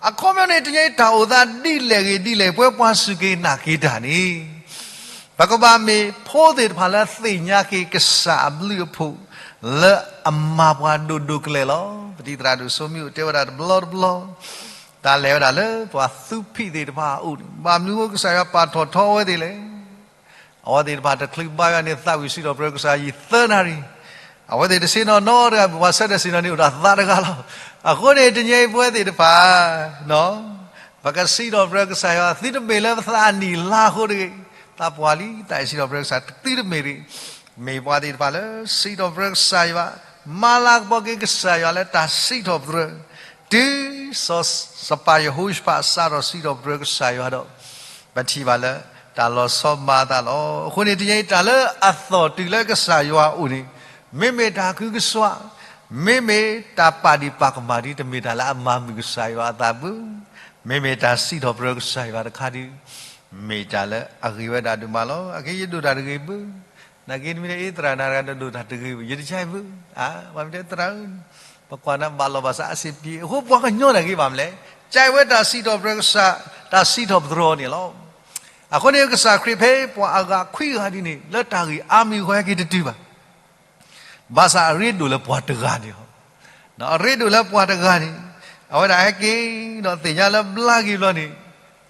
အခီပညီန့ၣ် တနံၤအံၤတၢ်အိၣ်သးဒ်လဲၣ်ဂ့ၤဒ်လဲၣ် ပဝဲပှၤစူၢ်က့ၤနာ်က့ၤတၢ်န့ၣ် ပကဘၣ်မ့ၢ်ဖိသ့ၣ်တဖၣ်လၢသ့ၣ်ညါက့ၤကစၢ်အဘျုးအဖှိၣ် လၢအမၤပှၤဒိၣ်ဒိၣ်ကလဲာ်လီၤ. ပတံၤသရၣ်ဒိၣ်စိမံအိၣ်တဲဝဲဒၣ်တဘျီတဘျီ, တၢ်လဲၤဝဲဒၣ်လၢပှၤသူဖံးသ့ၣ်တဖၣ်အအိၣ်န့ၣ် ဘၣ်မနုၤအဃိကစၢ်ယွၤပာ်ထီၣ်ထီအဝဲသ့ၣ်လဲၣ်. အဝဲသ့ၣ်တဖၣ်တချုးဘါယွၤန့ၣ် သးဝံၣ်စံးထီၣ်ပတြၢၤကစၢ်ယွၤသၢနၣ်ရံၣ်, အဝဲသ့ၣ်တဆ့ၣ်နီၤနီတဂၤ ပှၤဆၢထၢၣ်ဆ့ၣ်နီၤန့ၣ်အိၣ်ဒီးသးတဂၤလီၤ. အဃိန့ၣ် တနံၤအံၤပဝဲသ့ၣ်တဖၣ် ပကစံးထီၣ်ပတြၢၤကစၢ်ယွၤ သုတမ့ၢ်လၢပသးအနံၣ်လါအဃိတဂ့ၤ, သးပှၢ်လံ သးအံၤစံးထီၣ်ပတြၢၤကစၢ် သုတမ့ၢ်တဂ့ၤ, မ့ၢ်ပှၤသ့ၣ်တဖၣ်လၢ စံးထီၣ်ပတြၢၤကစၢ်ယွၤ, မၤလၤကပီၤက့ၤကစၢ်ယွၤလၢတၢ်စံးထီၣ်ပတြၢၤ, တုၤ စီၤပၤယဟိၤၡဖးစးထီၣ်စံးထီၣ်ပတြၢၤကစၢ်ယွၤဒီး ပထံၣ်ဘၣ်လၢ တၢ်လီၤဆီမၤအသးလီၤ. အဃိန့ၣ် တနံၤအံၤတၢ်လၢအသီၣ်တုၤလၢကစၢ်ယွၤအအိၣ်န့ၣ် မ့မ့ၢ်တၢ်ကုကစွး, မ့မ့ၢ်တၢ်ပာ်ဒံးပာ်ကမၣ်ဒ် တမ့ၢ်တၢ်လၢအမၤမုာ်ကစၢ်ယွၤအသးဘၣ်, မ့မ့ၢ်တၢ်စံးထီၣ်ပတြၢၤကစၢ်ယွၤတခါဒ် မ့ၢ်တၢ်လၢအဂ့ၤဝဲဒၣ်ဒိၣ်မးလီၤ. အက့ယဒိၣ်တၢ်တဂ့ၤဘၣ်, နာ်က့နမ့ၢ်တဲအ့ သရၣ်နၤတဂၤဒိၣ်တၢ်တဂ့ၤဘၣ်, ယတကဲဘၣ်, အါ ပှၤမ့ၢ်တဲသရၣ်ဧၢ, ပကွၢ်နၤဘၣ်လီၤဘၣ်စးအဆံးပှ့ၤ, အဃိပှၤကညီတၢ်ဂ့ၤဘၣ်မလဲၣ်, ကဲဝဲတၢ်စံးထီၣ်ပတြၢၤကစၢ်, တၢ်စံးထီၣ်ပတြၢၤအီၤန့ၣ်လီၤ. အဃိန့ၣ် ကစၢ်ခရံာ်ဖဲပှၤအဂၤခွံဂၤဒ်န့ၣ် လၢတၢ်ဂ့ၢ်အါမံၤအဃိဟဲက့ၤတတုၤဘၣ် ဘၣ်ဆၣ်အရ့ဒိၣ်လၢပှၤတဂၤန့ၣ်လီၤ. အရ့ဒိၣ်လၢပှၤတဂၤန့ၣ်, အဝဲဒၣ်ဟဲက့ၤဒီးသ့ၣ်ညါလၢဘျါက့ၤဘျီန့ၣ်,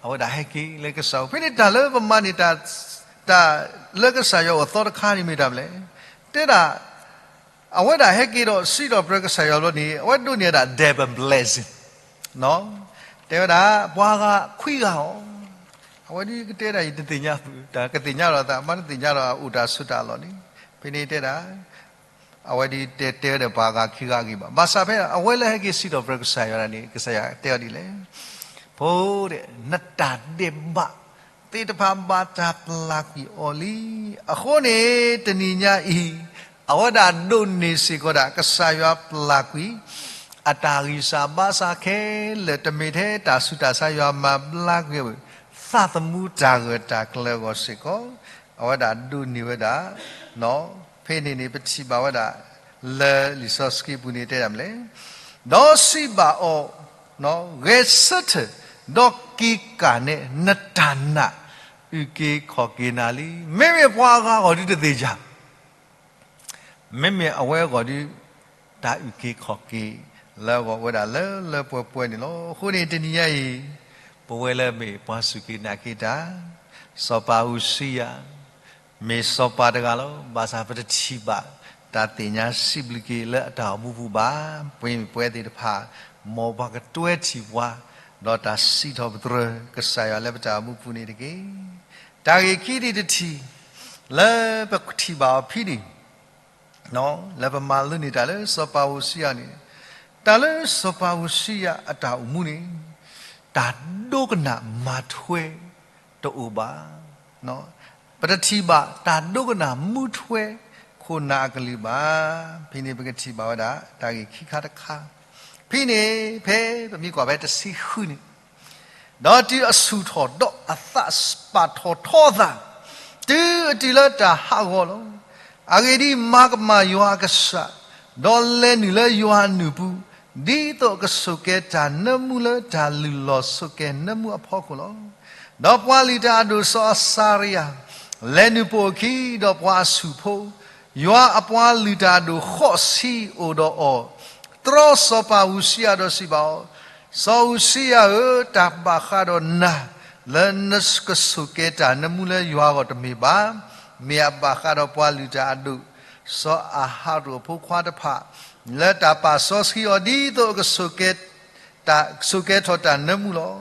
အဝဲဒၣ်ဟဲက့ၤလၢကစၢ်အိၣ်. ဖဲန့ၣ်တၢ်လၢပမၤန့ၢ် တၢ်လၢကစၢ်ယွၤအိၣ်အသီတခါန့ၣ်မ့ၢ်တၢ်မနုၤလဲၣ်, တဲဒၣ် အဝဲဒၣ်ဟဲက့ၤဒီးစံးထီၣ်ပတြၢၤကစၢ်ယွၤဘျီန့ၣ် အဝဲဒိးန့ၢ်ဝဲဒၣ် double blessing တဲဝဲဒၣ် ပှၤဂၤခွံဂၤအီၤ, အဝဲဒ်ကတဲဒၣ်ယတသ့ၣ်ညါ, တၢ်ကသ့ၣ်ညါဒီးသး မ့ၢ်တသ့ၣ်ညါဒီးအိၣ်တၢ်ဆိးတၢ်အလီၢ်န့ၣ်, ဖဲန့ၣ်တဲဒၣ် အဝဲဒ်တဲတဲဝဲဒီးပှၤဂၤခံဂၤအဂ့ၢ်ဘၣ်. ဘၣ်ဆၣ်ဖဲအဝဲလၢဟဲက့ၤစံးထီၣ်ပတြၢၤကစၢ်ယွၤန့ၣ် ကစၢ်ယွၤတဲအီၤဒ်လဲၣ်, ဖိ, နတၢ်ဒဲးဘးသ့ၣ်တဖၣ်ဘၣ်တၢ်ပျၢ်ကွံာ်အီၤလံ. အဃိန့ၣ် တနံၤညါအံၤ အဝဲဒၣ်ဒိးန့ၢ်စ့ၢ်ကီးဒၣ် ကစၢ်ယွၤပျၢ်ကွံာ် အတၢ်ဂံၢ်စၢ်ဘါစၢ်ခဲလၢာ် တမ့ၢ်ထဲတၢ်ဆူးတၢ်ဆါယွၤမၤဘျါကွံာ်ဝဲ သးသမူတၢ်ဂၢၢ်တၢ်ကျၢၤအဂီၢ်စ့ၢ်ကီး အဝဲဒၣ်ဒိးန့ၢ်ဝဲဒၣ် ဖဲန့ၣ်န့ၣ် ပထံၣ်ဘၣ်ဝဲဒၣ် လၢလံာ်စီဆှံပူၤန့ၣ်တဲဒၣ်မနုၤလဲၣ်, ဒီးစံးဘၣ်အီၤ, ဂဲၤဆၢထၢၣ်, ဒီးက့ၤကၣ်နဲ နတၢ်နာ် အုၣ်က့ၤခီၣ်က့ၤနၤလံ. မ့မ့ၢ်ပှၤအဂၤအဂီၢ်ဒုတသ့ၣ်ညါ မ့မ့ၢ်အဝဲအဂီၢ်ဒု တၢ်အုၣ်က့ၤခီၣ်က့ၤ လၢအဂီၢ်ဝဲဒၣ်လၢလၢပှဲၤပှဲၤန့ၣ်လီၤ. အဃိန့ၣ် တနံၤညါအံၤ ပဝဲလၢမ့ၢ်ပှၤစူၢ်က့ၤနာ်က့ၤတၢ်, စီၤပၤဧူစံယၤ မ့ၢ်စီၤပၤတဂၤလီၤ. ဘၣ်ဆၣ်ပတထံၣ်ဘၣ် တၢ်သ့ၣ်ညါစံးဘျုးက့ၤလၢအတၢ်အိၣ်မူပူၤဘၣ်. ပဝဲမ့ၢ်ပဝဲသ့ၣ်တဖၣ် မ်ပှၤကတွဲထီၣ်ပှၤ ဒီးတၢ်စံးထီၣ်ပတြၢၤကစၢ်ယွၤလၢပတၢ်အိၣ်မူပူၤန့ၣ်တက့ၢ်. တၢ်ဂ့ၢ်ခံဒံးတထံၣ် လၢပထံၣ်ဘၣ်အီၤဖဲန့ၣ် လၢပမၤလိန့ၢ်တၢ်လၢစီၤပၤဧူစံယၤန့ၣ်, တၢ်လၢစီၤပၤဧူစံယၤအတၢ်အိၣ်မူန့ၣ် တၢ်ဒိကနၣ်မၤထွဲတအိၣ်ဘၣ်. ပတထံၣ်ဘၣ်တၢ်ဒိကနၣ်မၤထွဲခိၣ်နၢ်အကလုၢ်ဘၣ်. ဖဲန့ၣ်ပကထံၣ်ဘၣ်ဝဲဒၣ် တၢ်ဂ့ၢ်ခံခါတခါ, ဖဲန့ၣ် ဖဲပမ့ၢ်ကွၢ်ဖဲတဆံဃုန့ၣ် ဒီးတုၤအဆူၣ်ထီၣ်ဒီးအသးပာ်ထီၣ်ထီအသး, တုၤအတုၤလၢတၢ်ဟးဂီၤလီၤ. အဂ့ၢ်ဒ်အံၤ, မၤကမၣ်ယွၤအကစၢ်, ဒီးလဲၤနုာ်လၢယွၤအနုာ်ပူၤ, ဒ်သိးအကဆိၣ်ကဲၤတၢ်နၢမူလၢတၢ်လုၢ်လီၢ်ဆိၣ်ကဲၤနၢမူအဖီခိၣ်လီၤ. ဒီးပှၤလုၢ်တၢ်အဒိၣ်စီၤအစၤရယၤ လဲၤနုာ်ပိာ်အခံ, ဒီးပှၤအဆူၣ်ဖိ, ယွၤအပှၤလုၢ်တၢ်အဒိၣ်ဃိးဆံအိၣ်ဒီးအီၤ, တြီစီၤပၤဧူစံယၤဒီးစံးဘၣ်အီၤ, စီၤဧူစံယၤဧၢ, တၢ်ဘၣ်ဃးဒီးနၤ လၢနကဆိၣ်ကဲၤတၢ်နၢမူလၢယွၤအဂီၢ်တမ့ၢ်ဘၣ်. မ့ၢ်အဘၣ်ဃးဒီးပှၤလုၢ်တၢ်အဒိၣ် စီၤအၤဟရိၣ်အဖိခွါတဖၣ် လၢတၢ်ပာ်စီဆှံအီၤ ဒ်သိးအကဆိၣ်ကဲၤ တၢ်ဆိၣ်ကဲၤထီၣ်တၢ်နၢမူလီၤ.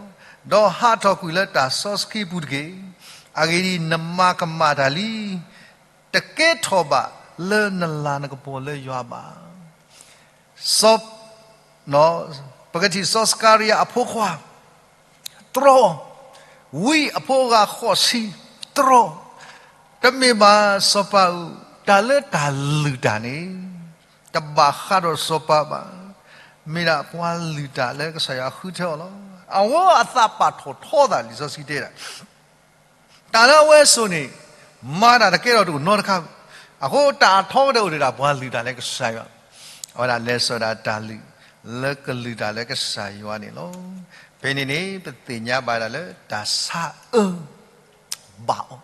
ဒီးဟးထီၣ်ကွံာ်လၢတၢ်စီဆှံပူၤတက့ၢ်. အဂ့ၢ်ဒ်အံၤ, နမၤကမၣ်တၢ်လံ. တကဲထီၣ်ဘၣ်လၢနလၤနကပီၤလၢယွၤဘၣ်. စီၤ ပကထံၣ်စီၤစကၤရယၤအဖိခွါ တြီ, ဝံအဖိအဂၤဃိးဆံ တြီ, တမ့ၢ်ဘၣ်စီၤပၤဧၢ, တၢ်လၢတၢ်လုၢ်တၢ်န့ၣ် တဘၣ်ဃးဒီးစီၤပၤဘၣ်, မ့ၢ်ဒၣ်ပှၤလုၢ်တၢ်လၢကစၢ်ယွၤဃုထၢအီၤလီၤ. အဝဲအသးပာ်ထီၣ်ထီသး လံာ်စီဆှံတဲဒၣ် တၢ်လၢအဝဲအစိၤန့ၣ် မၤတၢ်တကဲထီၣ်တအိၣ်နီတခါ, အဃိတၢ်အထီကတၢၢ်အိၣ်ဒၣ်ပှၤလုၢ်တၢ်လၢကစၢ်ယွၤ, အဝဲဒၣ်လဲၤစိာ်ဒၣ်တၢ်လုၢ် လၢကလုၢ်တၢ်လၢကစၢ်ယွၤန့ၣ်လီၤ. ဖဲန့ၣ်န့ၣ် ပသ့ၣ်ညါဘၣ်ဒၣ်လၢတၢ်ဆါအၢ ဘၣ်အီ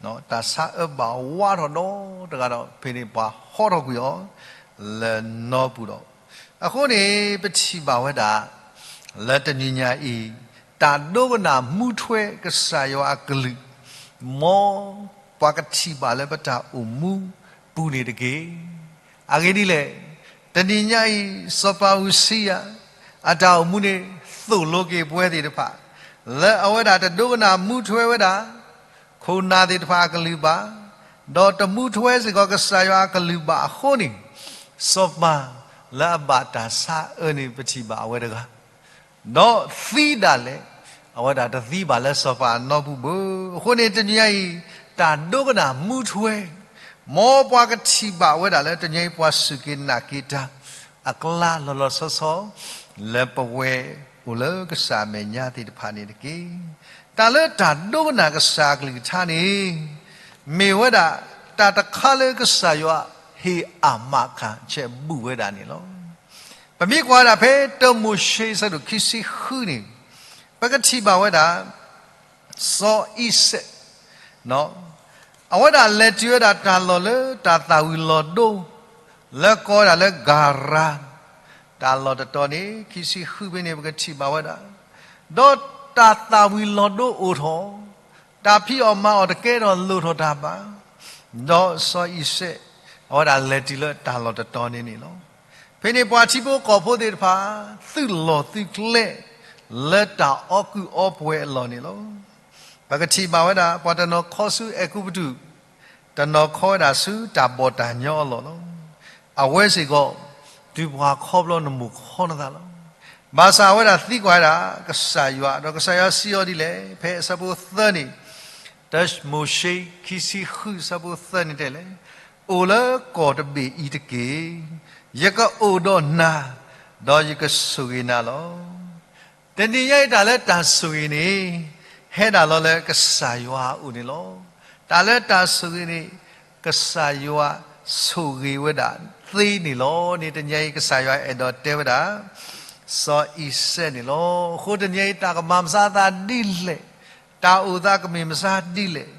ၤ, တၢ်ဆါအၢဘၣ်ဝးထီၣ်ဒီတဂၤဒီး ဖဲန့ၣ်ပှၤဟီထီၣ်ကွံာ်အီၤ လၢနီပူၤဒီး, အဃိန့ၣ် ပထံၣ်ဘၣ်ဝဲဒၣ် လၢတနံၤညါအံၤ တၢ်ဒိကနၣ်မူထွဲကစၢ်ယွၤအကလုၢ် မ်ပှၤကထံၣ်ဘၣ်လၢပတၢ်အိၣ်မူပူၤန့ၣ်တက့ၢ်. အဂ့ၢ်ဒ်လဲၣ်, တနံၤညါအံၤ စီၤပၤအူစံယၤ အတၢ်အိၣ်မူန့ၣ် သိၣ်လိက့ၤပဝဲသ့ၣ်တဖၣ် လၢအဝဲဒၣ်တဒိကနၣ်မူထွဲဝဲဒၣ် ခိၣ်နၢ်သ့ၣ်တဖၣ်အကလုၢ်ဘၣ်, ဒီးတမူထွဲစ့ၢ်ကီးကစၢ်ယွၤအကလုၢ်ဘၣ်အဃိန့ၣ်, စီၤပၤလၢအဘၣ်တၢ်ဆါအၢန့ၣ် ပထံၣ်ဘၣ်အဝဲတဂၤ ဒီးသံဒၣ်လဲာ်, အဝဲဒၣ်တသံဘၣ်လၢစီၤပၤအနီပူၤဘၣ်. အဃိန့ၣ် တနံၤညါအံၤ တၢ်ဒိကနၣ်မူထွဲ မ်ပှၤကထံၣ်ဘၣ်ဝဲဒၣ်လၢတနံၤအံၤ ပှၤစူၢ်က့ၤနာ်က့ၤတၢ် အကျါလီၤလီၤဆီဆီ လၢပဝဲအိၣ်လၢကစၢ်အမဲာ်ညါသ့ၣ်တဖၣ်န့ၣ်တက့ၢ်. တၢ်လၢတၢ်ဒိကနၣ်ကစၢ်အကလုၢ်ကထါန့ၣ် မ့ၢ်ဝဲဒၣ်တၢ်တခါလၢကစၢ်ယွၤဟ့ၣ်အမၤခၣ်ဆဲးဘူၣ်ဝဲဒၣ်န့ၣ်လီၤ. ပမ့ၢ်ကွၢ်ဝဲဒၣ်ဖဲတၢမိၤၡ့အဆၢဒိၣ်ခံဆံဃုန့ၣ်, ပကထံၣ်ဘၣ်ဝဲဒၣ် စီၤအံၤစဲး အဝဲဒၣ်လဲၤတုၤဝဲဒၣ်တၢ်လီၢ်လၢတၢ်သၣ်ဝံၤလီၤဒိ လၢကိးဝဲဒၣ်လၢဂၤရၤ တၢ်လီၢ်တတီၤန့ၣ် ခံဆံဃုဖဲန့ၣ် ပကထံၣ်ဘၣ်ဝဲဒၣ်, ဒီးတၢ်သၣ်ဝံၤလီၤဒိအိၣ်ထီၣ်, တၢ်ဖံးအီၣ်မၤအီၣ်တကဲထီၣ်လိၣ်ထီၣ်တၢ်ဘၣ်, ဒီးစီၤအံၤစဲး အဝဲဒၣ်လဲၤတုၤလၢတၢ်လီၢ်တတီၤန့ၣ်န့ၣ်လီၤ. ဖဲန့ၣ်ပှၤထံဖိကီၢ်ဖိသ့ၣ်တဖၣ် သုးလီၢ်သုးကျဲ လၢတၢ်အီၣ်ကုၢ်အီပှဲၤအလီၢ်န့ၣ်လီၤ. ပကထံၣ်ဘၣ်ဝဲဒၣ် ပှၤတနီၤခီဆူအဲၤကူပတူး, တနီၤခီဝဲဒၣ်ဆူတၢ်ဘီၣ်တၢ်ညီအလီၢ်လီၤ. အဝဲစ့ၢ်ကီး တုၤပှၤခီဖျိနမိၢ်ခီနသးလီၤ. ဘၣ်ဆၣ်အဝဲဒၣ်သံကွၢ်ဝဲဒၣ် ကစၢ်ယွၤ, ဒီးကစၢ်ယွၤစံးအီၤဒ်လဲၣ်, ဖဲအဆၢဖိသၢန့ၣ်, တၢမိၤၡ့ ခံဆံဃု အဆၢဖိသၢန့ၣ်တဲလဲၣ်, အိၣ်လၢကီၢ်တဘ့ၣ်အံၤတက့ၢ်. ယကအိၣ်ဒီးနၤ, ဒီးယကဆိၣ်ဂ့ၤနၤလီၤ. တနံၤညါအံၤတၢ်လၢတၢ်ဆိၣ်ဂ့ၤန့ၣ် ဟဲဒၣ်လီၤလၢကစၢ်ယွၤအအိၣ်န့ၣ်လီၤ. တၢ်လၢတၢ်ဆိၣ်ဂ့ၤန့ၣ် ကစၢ်ယွၤဆိၣ်ဂ့ၤဝဲဒၣ်သ့န့ၣ်လီၤ. န့ၣ်တနံၤညါအံၤ ကစၢ်ယွၤအဲၣ်ဒိးတဲဝဲဒၣ် စီၤအံၤစဲးန့ၣ်လီၤ. အဃိတနံၤညါအံၤ တၢ်ကမၤမဆါသးဒ်လဲၣ်, တၢ်အိၣ်သးကမ့ၢ်မဆါဒ်လဲၣ်,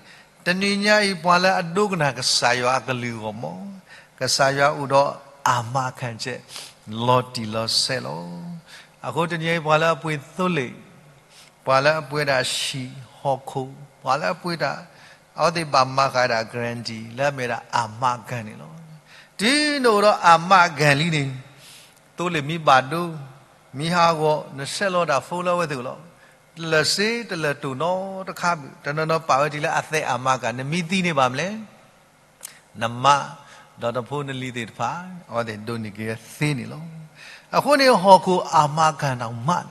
တနံၤညါအံၤ ပှၤလၢအဒိကနၣ်ကစၢ်ယွၤအကလုၢ်အဂီၢ်မ့ၢ် ကစၢ်ယွၤအိၣ်ဒီးအမၤခၣ်ဆဲး လီၤတံၢ်လီၤဆဲးလီၤ. အဃိတနံၤအံၤ ပှၤလၢအပှ့ၤသိလ့ၣ်, ပှၤလၢအပှ့ၤဒၣ်ဟံၣ်ဟီၣ်ခိၣ်, ပှၤလၢအပှ့ၤတၢ်, အဝဲသ့ၣ်ဘၣ်မၤဃာ်ဒၣ် guarantee လၢအမ့ၢ်ဒၣ်အမၤခၣ်န့ၣ်လီၤ. တုၤနအိၣ်ဒီးအမၤခၣ်လံန့ၣ်, သိလ့ၣ်မ့ၢ်ဘၣ်ဒိ, မ့ၢ်ဟးဂီၤ, နဆဲးလီၤတၢ် phone လၢအဝဲသ့ၣ်အိၣ်လီၤ. တလၢာ်စ့တလၢာ်တိၢ်နီတခါဘၣ်, တနီၤနီၤပာ်ဝဲတုၤလၢအသဲအမၤခၣ်, နမ့ၢ်သံန့ၣ်ဘၣ်မနုၤလဲၣ် နမါ, ဒီးနဖိနလံၤသ့ၣ်တဖၣ် အဝဲသ့ၣ်ဒိးန့ၢ်က့ၤသ့န့ၣ်လီၤ. အဃိန့ၣ် ဟီၣ်ခိၣ်အမၤခၣ်န့ၣ်မး,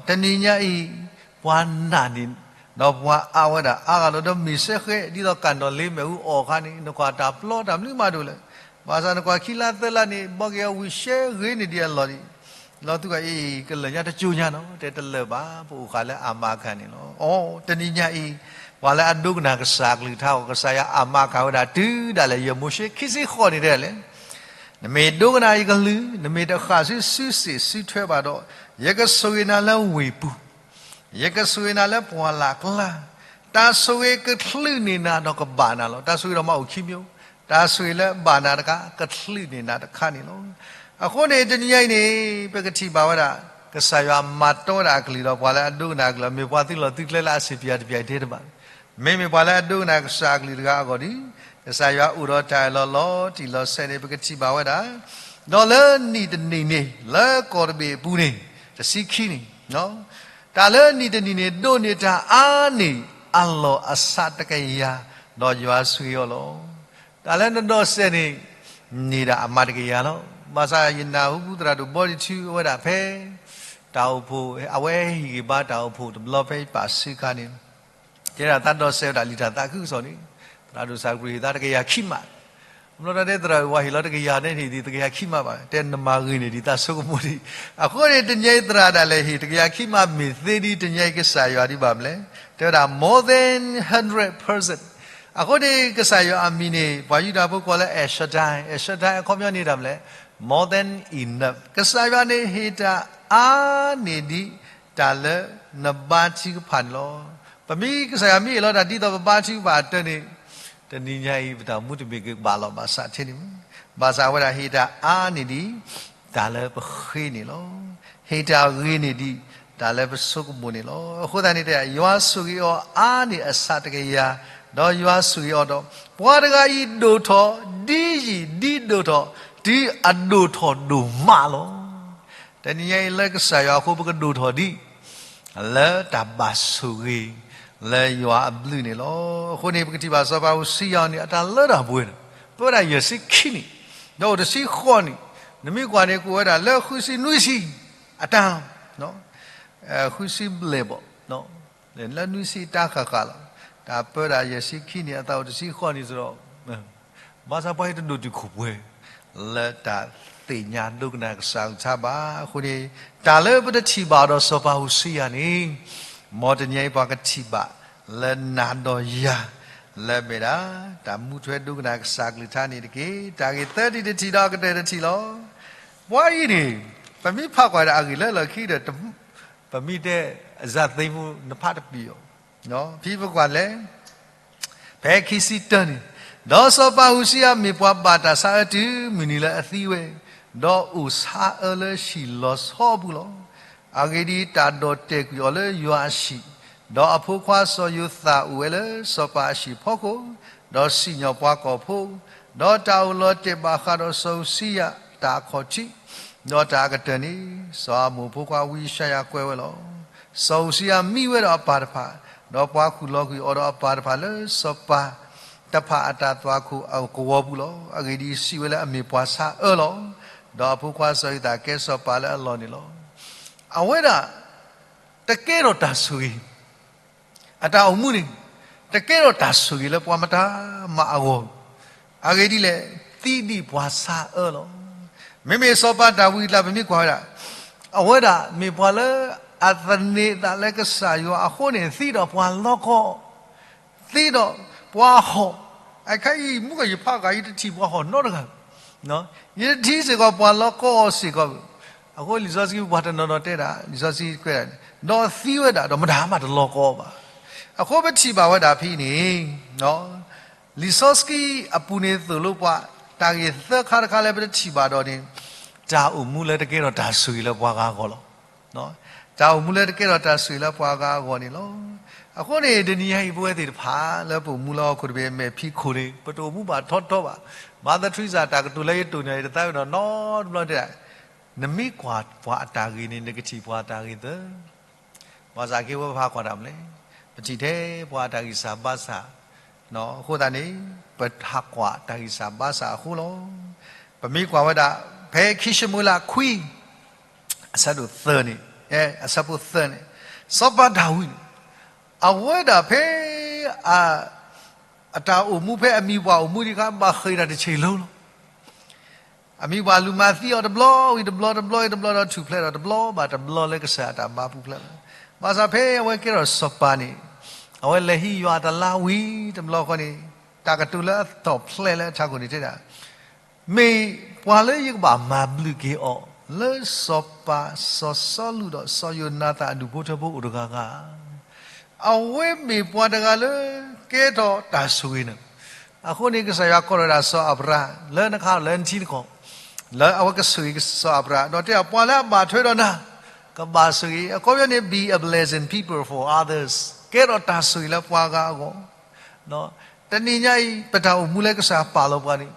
တနံၤညါအံၤ ပှၤနာ်န့ၣ်, ဒီးပှၤအါဝဲဒၣ်အါဂၤလီၤ. ဒီးမ့ၢ်စ့ၢ်ကီး ဒ်သိးကၣ်နီၣ်လ့မဲာ်အူအီၣ်အခါန့ၣ် နကွၢ်တၢ်ပျီတၢ်မနုၤမးတအိၣ်လၢၤ. ဘၣ်ဆၣ်နကွၢ်ခံလါသၢလါန့ၣ် ဘီက့ၤအဝံၤရှဲဂ့ၤန့ၢ်ဒံးအလီၢ်န့ၣ် လီၤသူၣ်အံၤ ကလၢာ်ညါတကၠိညါနီၤ, တဲတလၢာ်ဘၣ်, ပအိၣ်ဃာ်လၢအမၤခၣ်န့ၣ်လီၤ. အိ တနံၤညါအံၤ ပှၤလၢအဒိကနၣ်ကစၢ်အကလုၢ်ကထါအဂီၢ် ကစၢ်ယွၤအမၤခၣ်ဝဲဒၣ်တုၤဒၣ်လဲာ် ယဲၢ်မိၤၡ့ခံဆံဃိးန့ၣ်တဲလဲၣ်, နမ့ၢ်ဒိကနၣ်ယကလုၢ်, နမ့ၢ်တဃၣ်ဆူစုစ့ၣ်စုထွဲဘၣ်ဒီး, ယကဆိၣ်ဂ့ၤနၤလၢဝ့ၢ်ပူၤ, ယကဆိၣ်ဂ့ၤနၤလၢပှၢ်လၢ်ကျါ, တၢ်ဆိၣ်ဂ့ၤကချုးန့ၢ်နၤဒီးကဘၣ်နၤလီၤ. တၢ်ဆိၣ်ဂ့ၤဒီးမးအိၣ်ခံမျိုး, တၢ်ဆိၣ်ဂ့ၤလၢဘၣ်နၤတခါ, ကချုးန့ၢ်နၤတခါန့ၣ်လီၤ. အဃိန့ၣ် တနံၤညါအံၤန့ၣ် ပကထံၣ်ဘၣ်ဝဲဒၣ် ကစၢ်ယွၤမၤတီဝဲဒၣ်အကလုၢ်ဒီးပှၤလၢအဒိကနၣ်အကလုၢ်, မ့ၢ်ပှၤသုးလီၢ်သုးကျဲလၢအဆံးပၠးတပၠးအံၤတဲတဘၣ်, မ့မ့ၢ်ပှၤလၢအဒိကနၣ်ကစၢ်အကလုၢ်တဂၤအဂီၢ်ဒီး ကစၢ်ယွၤအိၣ်ဒီးတၢ်အၢၣ်လီၤလီၤတံၢ်လီၤဆဲးန့ၣ် ပကထံၣ်ဘၣ်ဝဲဒၣ်, ဒီးလၢနံၣ်တနံၣ်န့ၣ် လၢကီၢ်တဘ့ၣ်အပူၤန့ၣ် တဆံခံန့ၣ် တၢ်လၢနံၣ်တနံၣ်န့ၣ် ဒိးန့ၢ်တၢ်အါန့ၢ်အလီၢ်အဆးတကယၤ, ဒီးယွၤဆိၣ်ဂ့ၤအီၤလီၤ. တၢ်လၢနဒိးစဲးန့ၣ် န့ၢ်ဒၣ်အမးတကယၤလီၤ. ဘၣ်ဆၣ်ယနၢ်ဟူသရၣ်ဒိၣ်ဘီဒံထူအဝဲဒၣ်ဖဲ တၢ်အိၣ်ဖှိၣ် အဝဲဟ့ၣ်ဂံၢ်ဘါတၢ်အိၣ်ဖှိၣ်တဘျီဖဲယပာ်စုအခါန့ၣ် တဲဒၣ်သးဒီးစဲးဝဲဒၣ်လံာ်တၢ်သးခုကစီၣ်န့ၣ် သရၣ်ဒိၣ်စၢ်ကရူၢ်ဟ့ၣ်သးတကယၤခံမး, ဘျီဒီးတဲသရၣ်ဝဲဟ့ၣ်လီၤတကယၤန့ၣ် ဟ့ၣ်ဒံးတကယၤခံမးဘၣ်, တဲနမၤဂ့ၤန့ၢ်ဒံးသးဆိကမိၣ်ဒံး, အဃိန့ၣ် တနံၤအံၤသရၣ်ဒၣ်လဲာ်ဟ့ၣ်တကယၤခံမးမ့ၢ်သ့ဒံး တနံၤအံၤကစၢ်ယွၤဒ်ဘၣ်မလဲၣ်, တဲဝဲဒၣ် more than hundred percent. အဃိန့ၣ် ကစၢ်ယွၤအမံၤန့ၣ် ပှၤယူဒၤဖိကိးလၢ El Shaddai, El Shaddai အခီပညီန့ၣ်တၢ်မလဲၣ်, more than enough. ကစၢ်ယွၤန့ၣ်ဟ့ၣ်တၢ်အါန့ၢ်ဒံး တၢ်လၢနဘါထုကဖၣ်န့ၣ်လီၤ. ပမ့ၢ်ကစၢ်ယွၤမ့ၢ်ဟ့ၣ်လီၤတၢ်ဒ်သိးပဘါထုကဖၣ်အတၢ်န့ၣ် တနံၤညါအံၤ ပတၢ်မူတမ့ၢ်ကဘၣ်လီၤဘၣ်ဆၣ်ထဲန့ၣ်, ဘၣ်ဆၣ်အဝဲဒၣ်ဟ့ၣ်တၢ်အါန့ၢ်ဒံး တၢ်လၢပဃ့န့ၣ်လီၤ. ဟ့ၣ်တၢ်ဂ့ၤန့ၢ်ဒံး တၢ်လၢပဆိကမိၣ်န့ၣ်လီၤ. အဃိသတးန့ၣ် ယွၤဆိၣ်ဂ့ၤအီၤအါန့ၢ်အဆၣ်တကယၤ, ဒီးယွၤဆိၣ်ဂ့ၤအီၤဒီး ပှၤတဂၤအံၤဒိၣ်ထီၣ်ဒ်ယံာ်ဒ်ဒိၣ်ထီၣ် တုၤအဒိၣ်ထီၣ်ဒိၣ်မးလီၤ. တနံၤညါအံၤလၢကစၢ်ယွၤအဃိ ပကဒိၣ်ထီၣ်ဒံး လၢတၢ်ဘၣ်ဆိၣ်ဂ့ၤ လၢယွၤအဘျုးန့ၣ်လီၤ. အဃိန့ၣ် ပကထံၣ်ဘၣ်စီၤပၤအူစံယၤန့ၣ် အတၢ်လၢတၢ်ပှဲၤန့ၣ် ပၢဝဲဒၣ်ယဲၢ်ဆံခံနံၣ်, ဒီးအိၣ်တဆံဃိးနံၣ်, နမ့ၢ်ကွၢ်န့ၣ် ကအိၣ်ဝဲဒၣ်လၢဃုဆံနွံဆံ အတၢ်လီၤ ဃုဆံဘျဲၣ်ဘၣ်, လၢနွံဆံအတၢ်ဃၣ်ဃၣ်လီၤ. တၢ်ပၢဒၣ်ယဲၢ်ဆံခံနံၣ် အသးအိၣ်တဆံဃိးနံၣ်စ့ၢ်ကီး, ဘၣ်ဆၣ်ပှၤအံၤတဒိၣ်တုာ်ခိၣ်ပှဲၤ လၢတၢ်သ့ၣ်ညါဒိကနၣ်ကစၢ်အကလုၢ်ကထါဘၣ်. အဃိန့ၣ် တၢ်လၢပတထံၣ်ဘၣ်ဒီးစီၤပၤအူစံယၤန့ၣ် မ်တနံၤအံၤပှၤကထံၣ်ဘၣ် လၢနၤဒီးယၤ လၢမ့ၢ်ဒၣ် တၢ်မူထွဲဒိကနၣ်ကစၢ်အကလုၢ်ကထါန့ၣ်တက့ၢ်. တၢ်ဂ့ၢ်သၢထံၣ်တထံၣ်ဒီးအကတၢၢ်တထံၣ်လီၤ. ပှၤအံၤန့ၣ် ပမ့ၢ်ဖးကွၢ်ဒၣ်အဂ့ၢ်လၢလီၢ်ခံဒီး ပမ့ၢ်တဲ အစၢ်သ့မူ နဖးတပံၤအီၤ, ဖဲပကွၢ်လဲၣ်, ဖဲခံဆံတၢန့ၣ်, ဒီးစီၤပၤအူစံယၤမ့ၢ်ပှၤဘၣ်တၢ်ဆါအၢတုၤမုၢ်နံၤလၢအသံဝဲ, ဒီးအိၣ်ဆါအၢလၢဟံၣ်လီၤဆီအပူၤလီၤ. အဂ့ၢ်ဒ်အံၤ, တၢ်ဒီၣ်တဲာ်ကွံာ်အီၤလၢယွၤအဟံၣ်, ဒီးအဖိခွါစီၤယိၤသးအိၣ်ဝဲလၢစီၤပၤအဟံၣ်ဖီခိၣ်, ဒီးစံၣ်ညီၣ်ပှၤကီၢ်ဖိ, ဒီးတၢ်အိၣ်လီၤတဲာ်ဘၣ်ဃးဒီးစီၤအူစံယၤတၢ်အခီၣ်ထံး, ဒီးတၢ်အကတၢၢ်န့ၣ် စီၤအၤမိၣ်ဖိခွါဝံယၡါယၤကွဲးဝဲလီၤ. စီၤအူစံယၤမံဝဲဒီးအပၢ်တဖၣ်, ဒီးပှၤဃုာ်လီၤကွံာ်အီၤဒီးအပၢ်တဖၣ်လၢစီၤပၤတဖၣ်အတၢ်သွၣ်ခိၣ်အကဝီၤပူၤလီၤ. အဂ့ၢ်ဒ်အံၤ, စံးဝဲလၢအမ့ၢ်ပှၤဆါအၢလီၤ. ဒီးအဖိခွါစီၤယိၤသးကဲစီၤပၤလၢအလီၢ်န့ၣ်လီၤ. အဝဲဒၣ် တကဲထီၣ်တၢ်ဆိၣ်ဂ့ၤ အတၢ်အိၣ်မူန့ၣ် တကဲထီၣ်တၢ်ဆိၣ်ဂ့ၤလၢပှၤမတၤမၤအဂီၢ်, အဂ့ၢ်ဒ်လဲၣ်, သံဒံးပှၤဆါအၢလီၤ. မ့မ့ၢ်စီၤပၤဒၤဝံးအကျါ ပမ့ၢ်ကွၢ်ဝဲဒၣ်, အဝဲဒၣ်မ့ၢ်ပှၤလၢအသန့ၤအသးလၢကစၢ်ယွၤအဃိန့ၣ် သံဒီးပှၤလီကီ, သံဒီးပှၤဟီၣ်, အခါအံၤ မုၢ်ကီၢ်ယဖးဂၤ ယတထံၣ်ပှၤဟီၣ်နီတဂၤ, ယတထံၣ်စ့ၢ်ကီးပှၤလီကီစ့ၢ်ကီး, အဃိလံာ်စီဆှံပှၤတနီၤနီၤတဲဒၣ်, လံာ်စီဆှံကွဲးဒၣ်, ဒီးသံဝဲဒၣ်ဒီးမတၤမးတလီကီဘၣ်. အဃိပထံၣ်ဘၣ်ဝဲဒၣ်ဖဲအံၤန့ၣ်, လံာ်စီဆှံအပူၤန့ၣ်သိၣ်လိပှၤ တၢ်ဂ့ၢ်သၢခါတခါလၢပတထံၣ်ဘၣ်ဒီးန့ၣ်, တၢ်အိၣ်မူလၢတကဲထီၣ်တၢ်ဆိၣ်ဂ့ၤလၢပှၤဂၤအဂီၢ်လီၤ. တၢ်အိၣ်မူလၢတကဲထီၣ်တၢ်ဆိၣ်ဂ့ၤလၢပှၤဂၤအဂီၢ်န့ၣ်လီၤ. အဃိန့ၣ် တနံၤညါအံၤ ပဝဲသ့ၣ်တဖၣ်လၢပအိၣ်မူလၢဟီၣ်ခိၣ်တဘ့ၣ်အမဲာ်ဖံးခိၣ်န့ၣ် ပတအိၣ်မူဘၣ်ထီထီဘၣ်. Mother Teresa တၢ်ကတိၤလၢယတိၢ်န့ၣ် ယတသးဝဲဒီးနီတဘျီတဲဒၣ်, နမ့ၢ်ကွၢ်ပှၤအတၢ်ဂ့ၤန့ၣ် နကထံၣ်ပှၤအတၢ်ဂ့ၤသၢ ဘၣ်ဆၣ်က့ၤဝဲပဟးကွၢ်တၢ်မနုၤလဲၣ်, ပထံၣ်ထဲပှၤအတၢ်ဂံၢ်စၢ်ဘါစၢ်, အဃိသတးန့ၣ် ပဟးကွၢ်တၢ်ဂံၢ်စၢ်ဘါစၢ်အဃိလီၤ. ပမ့ၢ်ကွၢ်ဝဲဒၣ် ဖဲခံၡမူၤအ့လးခွံ အဆၢဒိၣ်သၢန့ၣ်, အဆၢဖိသၢန့ၣ်, စီၤပၤဒၤဝံးန့ၣ် အဝဲဒၣ်ဖဲ အ အတၢ်အိၣ်မူဖဲအမံၤပှၢ်အိၣ်မူဒံးအခါ ဘၣ်ဃ့ၢ်တၢ်တဆံးလိၤလီၤ. အမံၤပှၢ်လူၤမၤသံအီၤတဘျီဝံၤတဘျီ တဘျီဝံၤတဘျီဒီးထူၣ်ဖျဲးဒီးတဘျီဘၣ်တဘျီလၢကစၢ်အတၢ်ဘါပူၤဖျဲးလီၤ. ဘၣ်ဆၣ်ဖဲအဝဲကဲထီၣ်စီၤပၤန့ၣ်, အဝဲလဲၤဟံးယွၤအတလါဝံၤတဘျီဃီန့ၣ်, တၢ်ကတိၤလၢအသီၣ်ဖျဲးလၢအထးခိၣ်န့ၣ်တဲဒၣ်, မ့ၢ်ပှၤလၢယကဘၣ်မၤဘျုးက့ၤအီၤ လၢစီၤပၤစီၤစီလူးဒီးစီၤယိၤနၤသၣ်အဒူၣ်ဖိထၢဖိအိၣ်တဂၤဂၤ အဝဲမ့ၢ်ပှၤတဂၤလၢကဲထီၣ်တၢ်ဆိၣ်ဂ့ၤန့ၣ်, အဃိန့ၣ် ကစၢ်ယွၤကိးထီၣ်ဝဲဒၣ်စီၤအၤဘြၤဟၣ် လၢနခါလၢနထံနကီၢ်, လၢအဝဲကဆိၣ်ဂ့ၤစီၤအၤဘြၤဟၣ် ဒီးတဲဒၣ်ပှၤလၢအဘၣ်ထွဲဒီးနၤ ကဘၣ်ဆိၣ်ဂ့ၤ, အခီပညီန့ၣ် be a blessing people for others, ကဲထီၣ်တၢ်ဆိၣ်ဂ့ၤလၢပှၤဂၤအဂီၢ် တနံၤညါအံၤ ပတၢ်အိၣ်မူလၢကစၢ်ပာ်လီၤပှၤန့ၣ်,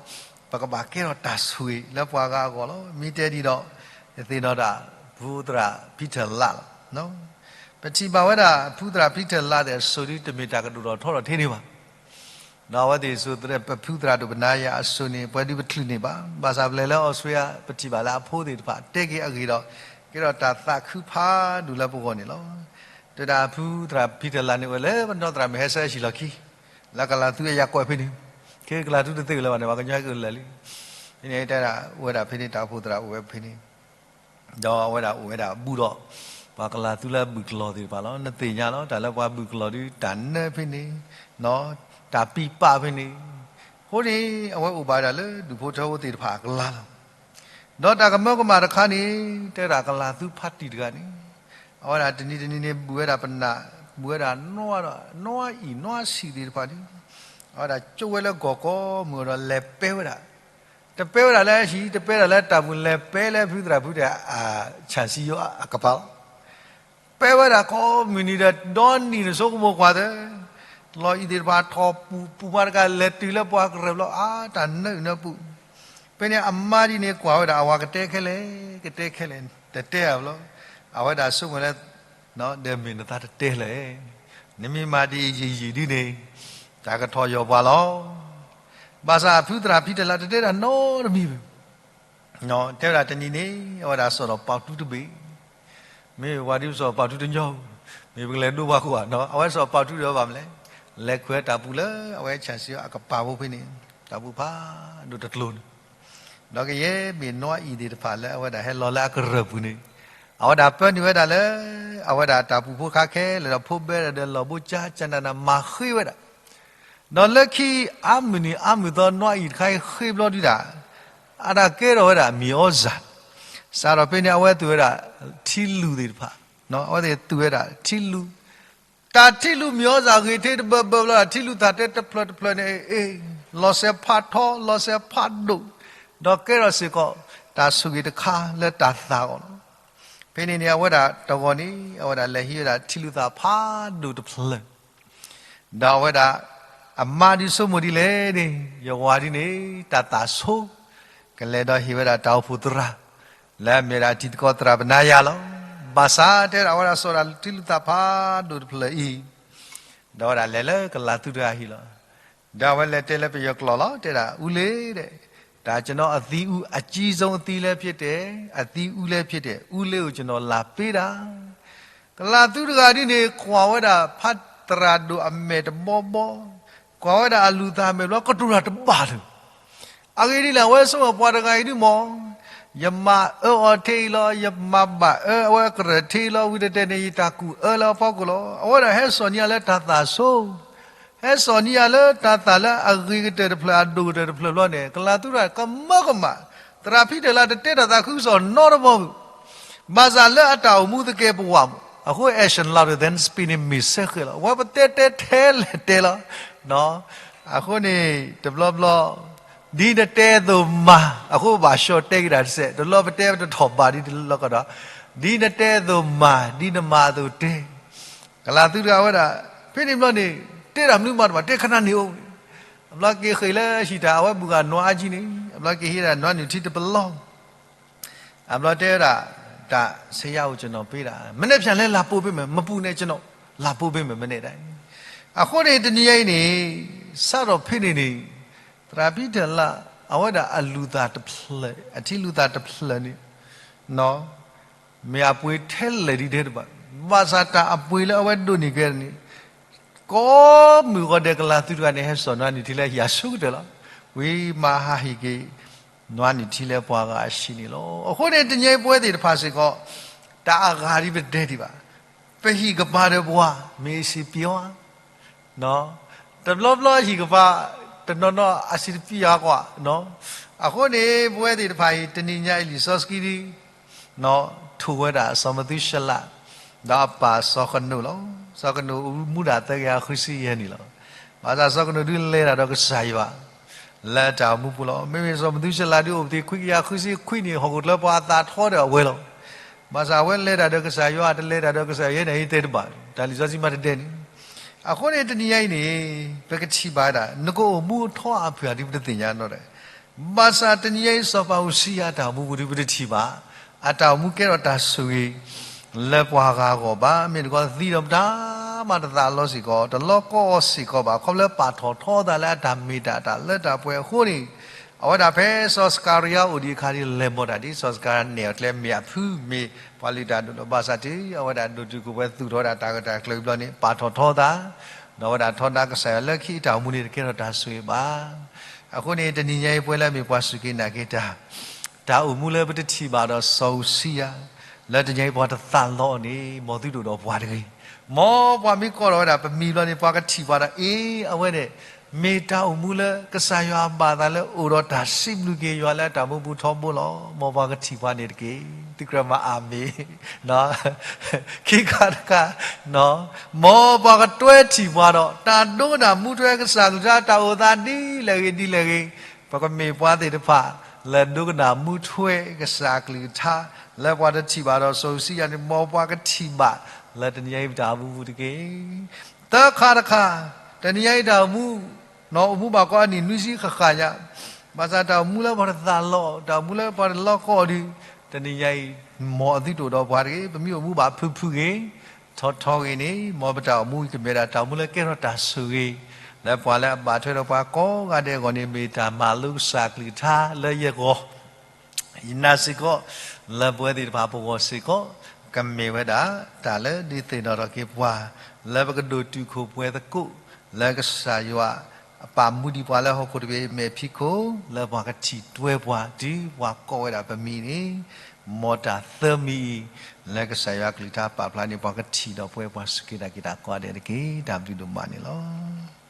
ပကဘၣ်ကဲထီၣ်တၢ်ဆိၣ်ဂ့ၤလၢပှၤဂၤအဂီၢ်လီၤ. မ့ၢ်တဲဒ်ဒီး ယသ့ၣ်နီၣ်ဒၣ် ဖုသရၣ်ဖံထၢၣ်လးလီၤ. ပထံၣ်ဘၣ်ဝဲဒၣ် ဖုသရၣ်ဖံထၢၣ်လးသ့ၣ်အစိၤဒ်တမ့ၢ်တၢ်ကဒိၣ်ထီၣ်ထီထီၣ်ထဲန့ၣ်ဘၣ်. ဒီးအဝဲသ့ၣ်စိၤသရၣ် ပဖုသရၣ်ဒိၣ်ပနၤယၤအစိၤန့ၣ် ပှဲၤဒုးပချုးန့ၢ်ဘၣ်. ဘၣ်ဆၣ်ပလဲၤလၢအီစထြ့လယါ ပထံၣ်ဘၣ်လၢအဖိသ့ၣ်တဖၣ် တဲက့ၤအဂ့ၢ်ဒီး ကဲထီၣ်တၢ်သးခုဖးဒိၣ်လၢပဂီၢ်န့ၣ်လီၤ. တဲဒၣ်ဖုသရၣ်ဖံတလးန့ၣ် အိၣ်လၢပနီၢ်သရၣ်မုၣ်ဟဲဆၢဟံၣ်လီၢ်ခံ လၢကလၤသူအယၤကွဲးဖဲန့ၣ်, ခဲကလၤသူတသ့ဝဲလၢၤဘၣ်န့ၣ် ပှၤကညီဟဲက့ၤလၢာ်လံ. ဖဲန့ၣ်တဲဒၣ် အိၣ်ဝဲဒၣ်ဖဲန့ၣ် တၢ်အိၣ်ဖှိၣ်သရၣ်အိၣ်ဝဲဖဲန့ၣ် ဒီးအဝဲဒၣ်အိၣ်ဝဲဒၣ်ဘူးဒီး ပှၤကလၤသူလၢအဘုၣ်ကလီၢ်သ့ၣ်တဖၣ်လီၤ. နသ့ၣ်ညါလီၤ တၢ်လၢပှၤဘုၣ်ကလီၢ်ဒုး တၢ်နၢဖဲန့ၣ်, တၢ်ပံၢ်ပာ်ဖဲန့ၣ်, အဃိန့ၣ် အဝဲအိၣ်ဘၣ်ဝဲဒၣ်လၢဒူၣ်ဖိထၢဖိသ့ၣ်တဖၣ်အကျါလီၤ. ဒီးတၢ်ကမၢကမၣ်တခါန့ၣ် တဲဒၣ်ကလၤသူဖါတံၢ်တဂၤန့ၣ် အဝဲဒၣ်တနံၤတနံၤန့ၣ် ဘုၣ်ဝဲဒၣ်ပနၢ် ဘုၣ်ဝဲဒၣ်နွအဒီး နွအအံၣ်နွအဆံးသ့ၣ်တဖၣ်န့ၣ် အဝဲဒၣ်ကၠိဝဲလၢဂီၤကီမုၢ်ဒီးလဲၤပဲဝဲဒၣ် တပဲဝဲဒၣ်လၢအဟံၣ် တပဲဒၣ်လၢတၢ်ပူၤ လဲၤပဲလၢဖုသရၣ်ဖုတဂၤအဆၣ်စံယိအကပၤလီၤ. ပဲဝဲဒၣ်ကိးမုၢ်နံၤဒီး ဒီနံၤနဆိကမိၣ်ကွၢ်သၢ လီၤအံၤသ့ၣ်တဖၣ်ထီၣ်ပူၤ ပူၤမးတကး လဲၤတုၤလၢပှၤကရၢၢ်ဘျီ အါ တၢ်နၢအုၣ်နၢပူၤ. ဖဲန့ၣ်အမါဒ်န့ၣ်ကွၢ်ဝဲဒၣ် အဝၤကတဲခဲလၢာ် ကတဲခဲလၢာ် တတဲအဘျီ အဝဲဒၣ်ဆိကမိၣ်လၢ ဒီးမ့ၢ်နသးတတဲလဲၣ်, နမ့ၢ်မၤဒ်အံၤယံာ်ယံာ်ဒ်န့ၣ် တၢ်ကထီၣ်ယီၤပှၤလီၤ. ဘၣ်ဆၣ်ဖုသရၣ်ဖံတလးတတဲတၢ်နီတမံၤဘၣ်. တဲဝဲဒၣ်တနံၤန့ၣ် အဝဲဒၣ်စီၣ်ဒီးပာ်ထူတဘ့ၣ်, မ့ၢ်ပှၤဒ်ပစီၣ်ပာ်ထူတညီ, မ့ၢ်ပကလဲၤဒိပှၤကိးဂၤ, အဝဲစီၣ်ပာ်ထူဒီးဘၣ်မနုၤလဲၣ်, လဲၤခွဲးတၢ်ပူၤလၢအဝဲဆၣ်စံယိအကပၤဖိဖဲန့ၣ်, တၢ်ပူၤဖးဒိၣ်တကျိၤန့ၣ် ဒီးကယဲၢ်မ့ၢ်နွအအံၣ်သ့ၣ်တဖၣ်လၢအဝဲဒၣ်ဟဲလီၤလၢအကရၢၢ်ပူၤန့ၣ်, အဝဲဒၣ်ပၢနုာ်ဝဲဒၣ်လၢ အဝဲဒၣ်တၢ်ပူၤဖိတခါခဲလၢာ်ဒီး ဖိးဘဲဒၣ်ဒီးလီၢ်ဘိကၠါကၠၣ်နၣ်နၣ်မၤဃ့ဝဲဒၣ်, ဒီးလၢခံအါမုၢ်နံၤအါမုၢ်သီ နွအအံၣ်တခါအံၤဃ့ဘျီဒုဒၣ်, အတၢ်ကဲထီၣ်ဝဲဒၣ်မ့ၤအီၣ်စၢ်, စးထီၣ်ဖဲန့ၣ် အဝဲသူၣ်ဝဲဒၣ်ထံလူၢ်သ့ၣ်တဖၣ်, အဝဲသ့ၣ်သူၣ်ဝဲဒၣ်ထံလူၢ် တၢ်ထံလူၢ်မ့ၤအီၣ်စၢ်ဂ့ၤထ့တဘၢဘၢဘျီဒီး ထံလူၢ်သၣ်တဲတဖျၢၣ်တဖျၢၣ်န့ၣ် အ့ လီၤစဲးဖးထီ လီၤစဲးဖးဒိၣ်, ဒီးကဲထီၣ်စ့ၢ်ကီး တၢ်ဆိၣ်ဂ့ၤတခါလၢတၢ်သးအဂီၢ်လီၤ. ဖဲန့ၣ်န့ၣ် အဝဲဒၣ်တဂီၤန့ၣ် အဝဲဒၣ်လဲၤဟံးဝဲဒၣ်ထံလူၢ်သၣ်ဖးဒိၣ်တဖျၢၣ် ဒီးအဝဲဒၣ် အမါဒုးဆိကမိၣ်ဒ်လဲၣ်န့ၣ် ယဝၤဒ်န့ၣ် တၢ်သးဆိ ကလဲၤဒီးဟ့ၣ်ဝဲဒၣ်တၢ်အိၣ်ဖှိၣ်သရၣ် လၢအမ့ၢ်ဒၣ်တံၤသကိးသရၣ်ပနါယၤလီၤ. ဘၣ်ဆၣ်တဲဒၣ်အဝဲဒၣ်စီၣ်ဒၣ်ထံလူၢ်သၣ်ဖးဒိၣ်တဖျၢၣ်အံၤ ဒီးဝဲဒၣ်လဲၤလၢကလၤသူတဂၤဟံၣ်လီၤ. ဒီးအဝဲလဲၤတဲလၢပယီၤကျိာ်လီၤ တဲဒၣ် ဦးလေး ဒီး ဒါကျွန်တော်အသီးဦး အကြီးဆုံးအသီးလည်းဖြစ်တယ် အသီးဦးလည်းဖြစ်တယ် ဦးလေးကိုကျွန်တော်လာပေးတာ ကလၤသူတဂၤဒ်န့ၣ် ကွၢ်ဝဲဒၣ်ဖးသရၣ်ဒိၣ်အမဲာ်တဘီဘီ, ကွၢ်ဝဲဒၣ်အလူၤသးမဲာ်ဘျီ ကတိၤတၢ်တဘၣ်လၢၤ. အဂ့ၢ်ဒ်လဲၣ် အဝဲဆိကမိၣ်ပှၤတဂၤအံၤဒ်မ့ၢ် ယမၤအၢအီၤထဲအံၤလီၤ, ယမၤဘၣ်အၢအဝဲကရၢၢ်ထဲအံၤလီၤ, ဝံၤတတဲန့ၣ် ယတၢ်ကူၣ်အၢလၢအဖီခိၣ်လီၤ. အဝဲဒၣ်ဟဲစိာ်န့ၢ်ယၤလၢတၢ်သးဆိ ဟဲစိာ်န့ၢ်ယၤလၢတၢ်သးလၢအဂ့ၤကတၢၢ်တဖျၢၣ် အဒိၣ်ကတၢၢ်တဖျၢၣ်ဘျီန့ၣ် ကလၤသူတဂၤကမၢကမၣ်, သရၣ်ဖံတဲလါတတဲတၢ်သးခုကစီၣ်နီတဘီဘၣ်. ဘၣ်ဆၣ်လၢအတၢ်အိၣ်မူသကဲးပဝးမး အဃိ action louder than speech န့ၣ် မ့ၢ်စဲဃဲးလီၤ. အဝဲပတဲတဲထဲလဲၣ်တဲလီၤ. အဃိန့ၣ် တဘျီဘျီ ဒ်နတဲအသိးမၤ, အဃိဘၣ်ဆှီတဲက့ၤတၢ်တစဲး, တဘျီပတဲပတထီၣ်ဘးဒ်တလီၢ်ကဒီး, ဒ်နတဲအသိးမၤ, ဒ်နမၤအသိးတဲ ကလၤသူတဂၤဝဲဒၣ် ဖဲန့ၣ်ဘျီန့ၣ် တဲတၢ်မနုၤမၤတဘၣ် တဲခနၣ်န့ၣ်အိၣ်န့ၣ်, အဘျီက့ၤဃ့ၢ်လၢဟံၣ်တၢ် အဝဲဘူၣ်ဂၤနွါအါကံန့ၣ် အဘျီက့ၤဟံးဒၣ်နွါနုၢ်ထံတပလီၢ်, အဘျီတဲဝဲဒၣ် ဒါဆရာကိုကျွန်တော်ပေးတာ မနက်ဖြန်လဲၤလာပို့ပေးမယ် မပူနဲ့ ကျွန်တော်လာပို့ပေးမယ် မနက်တိုင်း. အဃိန့ၣ် တနံၤအံၤန့ၣ် စးထီၣ်ဖဲန့ၣ်န့ၣ် သရၣ်ဖံတဲလါ အဝဲဒၣ်အလူၤသးတဖျၢၣ် အထံလူၤသးတဖျၢၣ်န့ၣ် မ့ၢ်အပှ့ၤထဲလဲၣ်ဒ်တဲတဘၣ်, ဘၣ်ဆၣ်တၢ်အပှ့ၤလၢအဝဲဒိးန့ၢ်ကဲန့ၣ် ကိးမုၢ်ဂီၤဒဲးကလၤသူတဂၤန့ၣ် ဟဲစိာ်နွါနုၢ်ထံလၢဟံၣ်အဆူၣ်ကတၢၢ်လီၤ. ဝံၤမၤဟးဟ့ၣ်က့ၤ နွါနုၢ်ထံလၢပှၤဂၤအဟံၣ်န့ၣ်လီၤ. အဃိန့ၣ် တနံၤအံၤပဝဲသ့ၣ်တဖၣ်စ့ၢ်ကီး တၢ်အဂၤဒ်ပတဲဒံးဘၣ်, ပဟံၣ်ကပၤဒီးပှၤ မ့ၢ်စံးပျီဧါ တဘျီဘျီဟံၣ်ကပၤ တနီၤနီၤအစံးတပျီဧါကွၢ်. အဃိန့ၣ် ပဝဲသ့ၣ်တဖၣ်အံၤ တနံၤညါအံၤ လံာ်စီဆှံဒ် ထိၣ်ဝဲဒၣ်စီၤမသူၤၡလး ဒီးအပၢ်စီၤကနိးလီၤ. စီၤကနိးအိၣ်မူဒၣ်သၢကယၤဃုဆံယဲၢ်နံၣ်လီၤ. ဘၣ်ဆၣ်စီၤကနိးဒုးလဲၤတၢ်ဒီးကစၢ်ယွၤ လၢတၢ်အိၣ်မူပူၤလီၤ. မ့မ့ၢ်စီၤမသူၤၡလးဒုးအိၣ်ပသံးခွံကယၤဃုဆံခွံနံၣ် ဟီၣ်ခိၣ်ချၢပှၤအသးထီဒီးအဝဲလီၤ. ဘၣ်ဆၣ်အဝဲလဲၤတၢ်ဒီးကစၢ်ယွၤ တလဲၤတၢ်ဒီးကစၢ်ယွၤန့ၣ် ယတဲတဘၣ် တၢ်လံာ်စီဆှံမးတဒဲးန့ၣ်. အဃိန့ၣ် တနံၤညါအံၤန့ၣ် ပကထံၣ်ဘၣ်ဒၣ် နကအိၣ်မူအထီအဖုၣ်အါဒ်ပတသ့ၣ်ညါနီၢ်ဒဲး ဘၣ်ဆၣ်တနံၤညါအံၤ စီၤပၤအူစံယၤအတၢ်အိၣ်မူပူၤဒုး ပတထံၣ်ဘၣ် အတၢ်အိၣ်မူကဲထီၣ်တၢ်ဆိၣ်ဂ့ၤ လၢပှၤဂၤအဂီၢ်ဘၣ်. မ့ၢ်တခီသံဒီးပတၢ် တၢ်မၤတသးလီစ့ၢ်ကီး, တလီကီအီၤစ့ၢ်ကီးဘၣ်. ခီဖျိလၢပာ်ထီၣ်ထီသးလၢအတၢ်မ့ၢ်တၢ် တၢ်လၢတၢ်ပှဲၤအဃိန့ၣ်, အဝဲဒၣ်ဖဲစီၤစကၤရယၤအိၣ်ဒံးအခါန့ၣ် လဲၤမိၢ်တၢ်ဒ် စီၤစကၤရယၤနဲၣ်အီၤကျဲ မ့ၢ်အဖု မ့ၢ်ပှၤလုၢ်တၢ်ဒိၣ်ဒီး ဘၣ်ဆၣ်တ့ၢ် အဝဲဒၣ်ဒိၣ်တုာ်ခိၣ်ပှဲၤသူၣ်ထီၣ်ဝဲဒၣ်တၢ်ဂ့ၢ်တၢ်ကျိၤအံၤဘျီန့ၣ် ပာ်ထီၣ်ထီသး, ဒီးအဝဲဒၣ်ထီဒါကစၢ်ယွၤလၢခံအတၢ်အိၣ်မူန့ၣ် တကဲထီၣ်တၢ်ဆိၣ်ဂ့ၤဘၣ်. အဃိန့ၣ် တနံၤညါအံၤ ပဝဲလၢအမ့ၢ်ပှၤစူၢ်က့ၤနာ်က့ၤတၢ် တၢ်အိၣ်မူလၢပတထံၣ်ဘၣ်ဒီးစီၤအူၤစံယၤ လၢတနံၤအံၤပှၤတသးလီအီၤန့ၣ် မ်သုတအိၣ်ဒီးပှၤတဂ့ၤ. မ်ပှၤမ့ၢ်ကိးထီၣ်ဝဲဒၣ်ပမံၤဘျီန့ၣ် ပှၤကထံၣ်ပှၤဒီး အ့ အဝဲန့ၣ် မ့ၢ်တၢ်အိၣ်မူလၢကစၢ်ယွၤအဘၣ်အသးလၢအိၣ်ဒီးတၢ်စံးဘျုးက့ၤယွၤလၢအတၢ်မူပူၤထီဘိလီၤ. မ်ပှၤကထံၣ်ပှၤန့ၣ်တက့ၢ်. သုကြၢးမၤအၤမ့ၣ် ခံခါတခါ, မ်ပှၤကတွဲထံၣ်ပှၤဒီး တၢ်ဒိကနၣ်မူထွဲကစၢ်ကလုၢ်ကထါ တၢ်အိၣ်သးဒ်လဲၣ်ဂ့ၤဒ်လဲၣ်ဂ့ၤ, ပကမ့ၢ်ပှၤသ့ၣ်တဖၣ် လၢဒိကနၣ်မူထွဲကစၢ်ကလုၢ်ကထါ လၢပှၤတထံၣ်ဘၣ်ဒီးစီၤအူၤစံယၤန့ၣ် မ်ပှၤကထံၣ်ဘၣ်လၢတနံၤညါအံၤပတၢ်အိၣ်မူပူၤတက့ၢ်. သၢခါတခါ, တနံၤညါအံၤတၢ်အိၣ်မူ အိၣ်မူဘၣ်ကီးအနံၣ်နွံဆံဃၣ်ဃၣ်ညါ, ဘၣ်ဆၣ်တၢ်အိၣ်မူလၢပှၤတသးလီ, တၢ်အိၣ်မူလၢပှၤတလီကီအီၤဒီး, တနံၤညါအံၤ မ်အသုတအိၣ်ဒီးပှၤတဂ့ၤ. ပမ့ၢ်အိၣ်မူဘၣ်ဖုၣ်ဖုၣ်ဂ့ၤ, ထီထီဂ့ၤန့ၣ်, မ်ပတၢ်အိၣ်မူအံၤကမ့ၢ်ဒၣ်တၢ်အိၣ်မူလၢကဲထီၣ်တၢ်ဆိၣ်ဂ့ၤ, လၢပှၤလၢအဘၣ်ထွဲဒီးပှၤကိးဂၤဒဲးအဂီၢ်န့ၣ် မ့ၢ်တၢ်မၤလိကစၢ်ကလုၢ်ကထါလၢယဂီၢ် ယနာ်စ့ၢ်ကီး, လၢပဝဲသ့ၣ်တဖၣ်ပဂီၢ်စ့ၢ်ကီး, ကမ့ၢ်ဝဲဒၣ်တၢ်လၢဒုးသ့ၣ်နီၣ်ထီၣ်က့ၤပှၤ, လၢပကဒိၣ်တုာ်ခိၣ်ပှဲၤသကိး, လၢကစၢ်ယွၤအပာ်မူဒံးပှၤလၢဟီၣ်ခိၣ်တဘ့ၣ်အမဲာ်ဖံးခိၣ်, လၢပှၤကထံၣ်တွဲပှၤတုၤပှၤကိးဝဲဒၣ်ပမံၤန့ၣ်, မ်တၢ်သၢမံၤအံၤ, လၢကစၢ်ယွၤကလုၢ်ကထါပာ်ဖျါန့ၣ် ပှၤကထံၣ်ဒီးပဝဲပှၤစူၢ်က့ၤနာ်က့ၤတၢ်ကိးဂၤဒဲးတက့ၢ်. တၢ်ဘျုးဒိၣ်မးန့ၣ်လီၤ.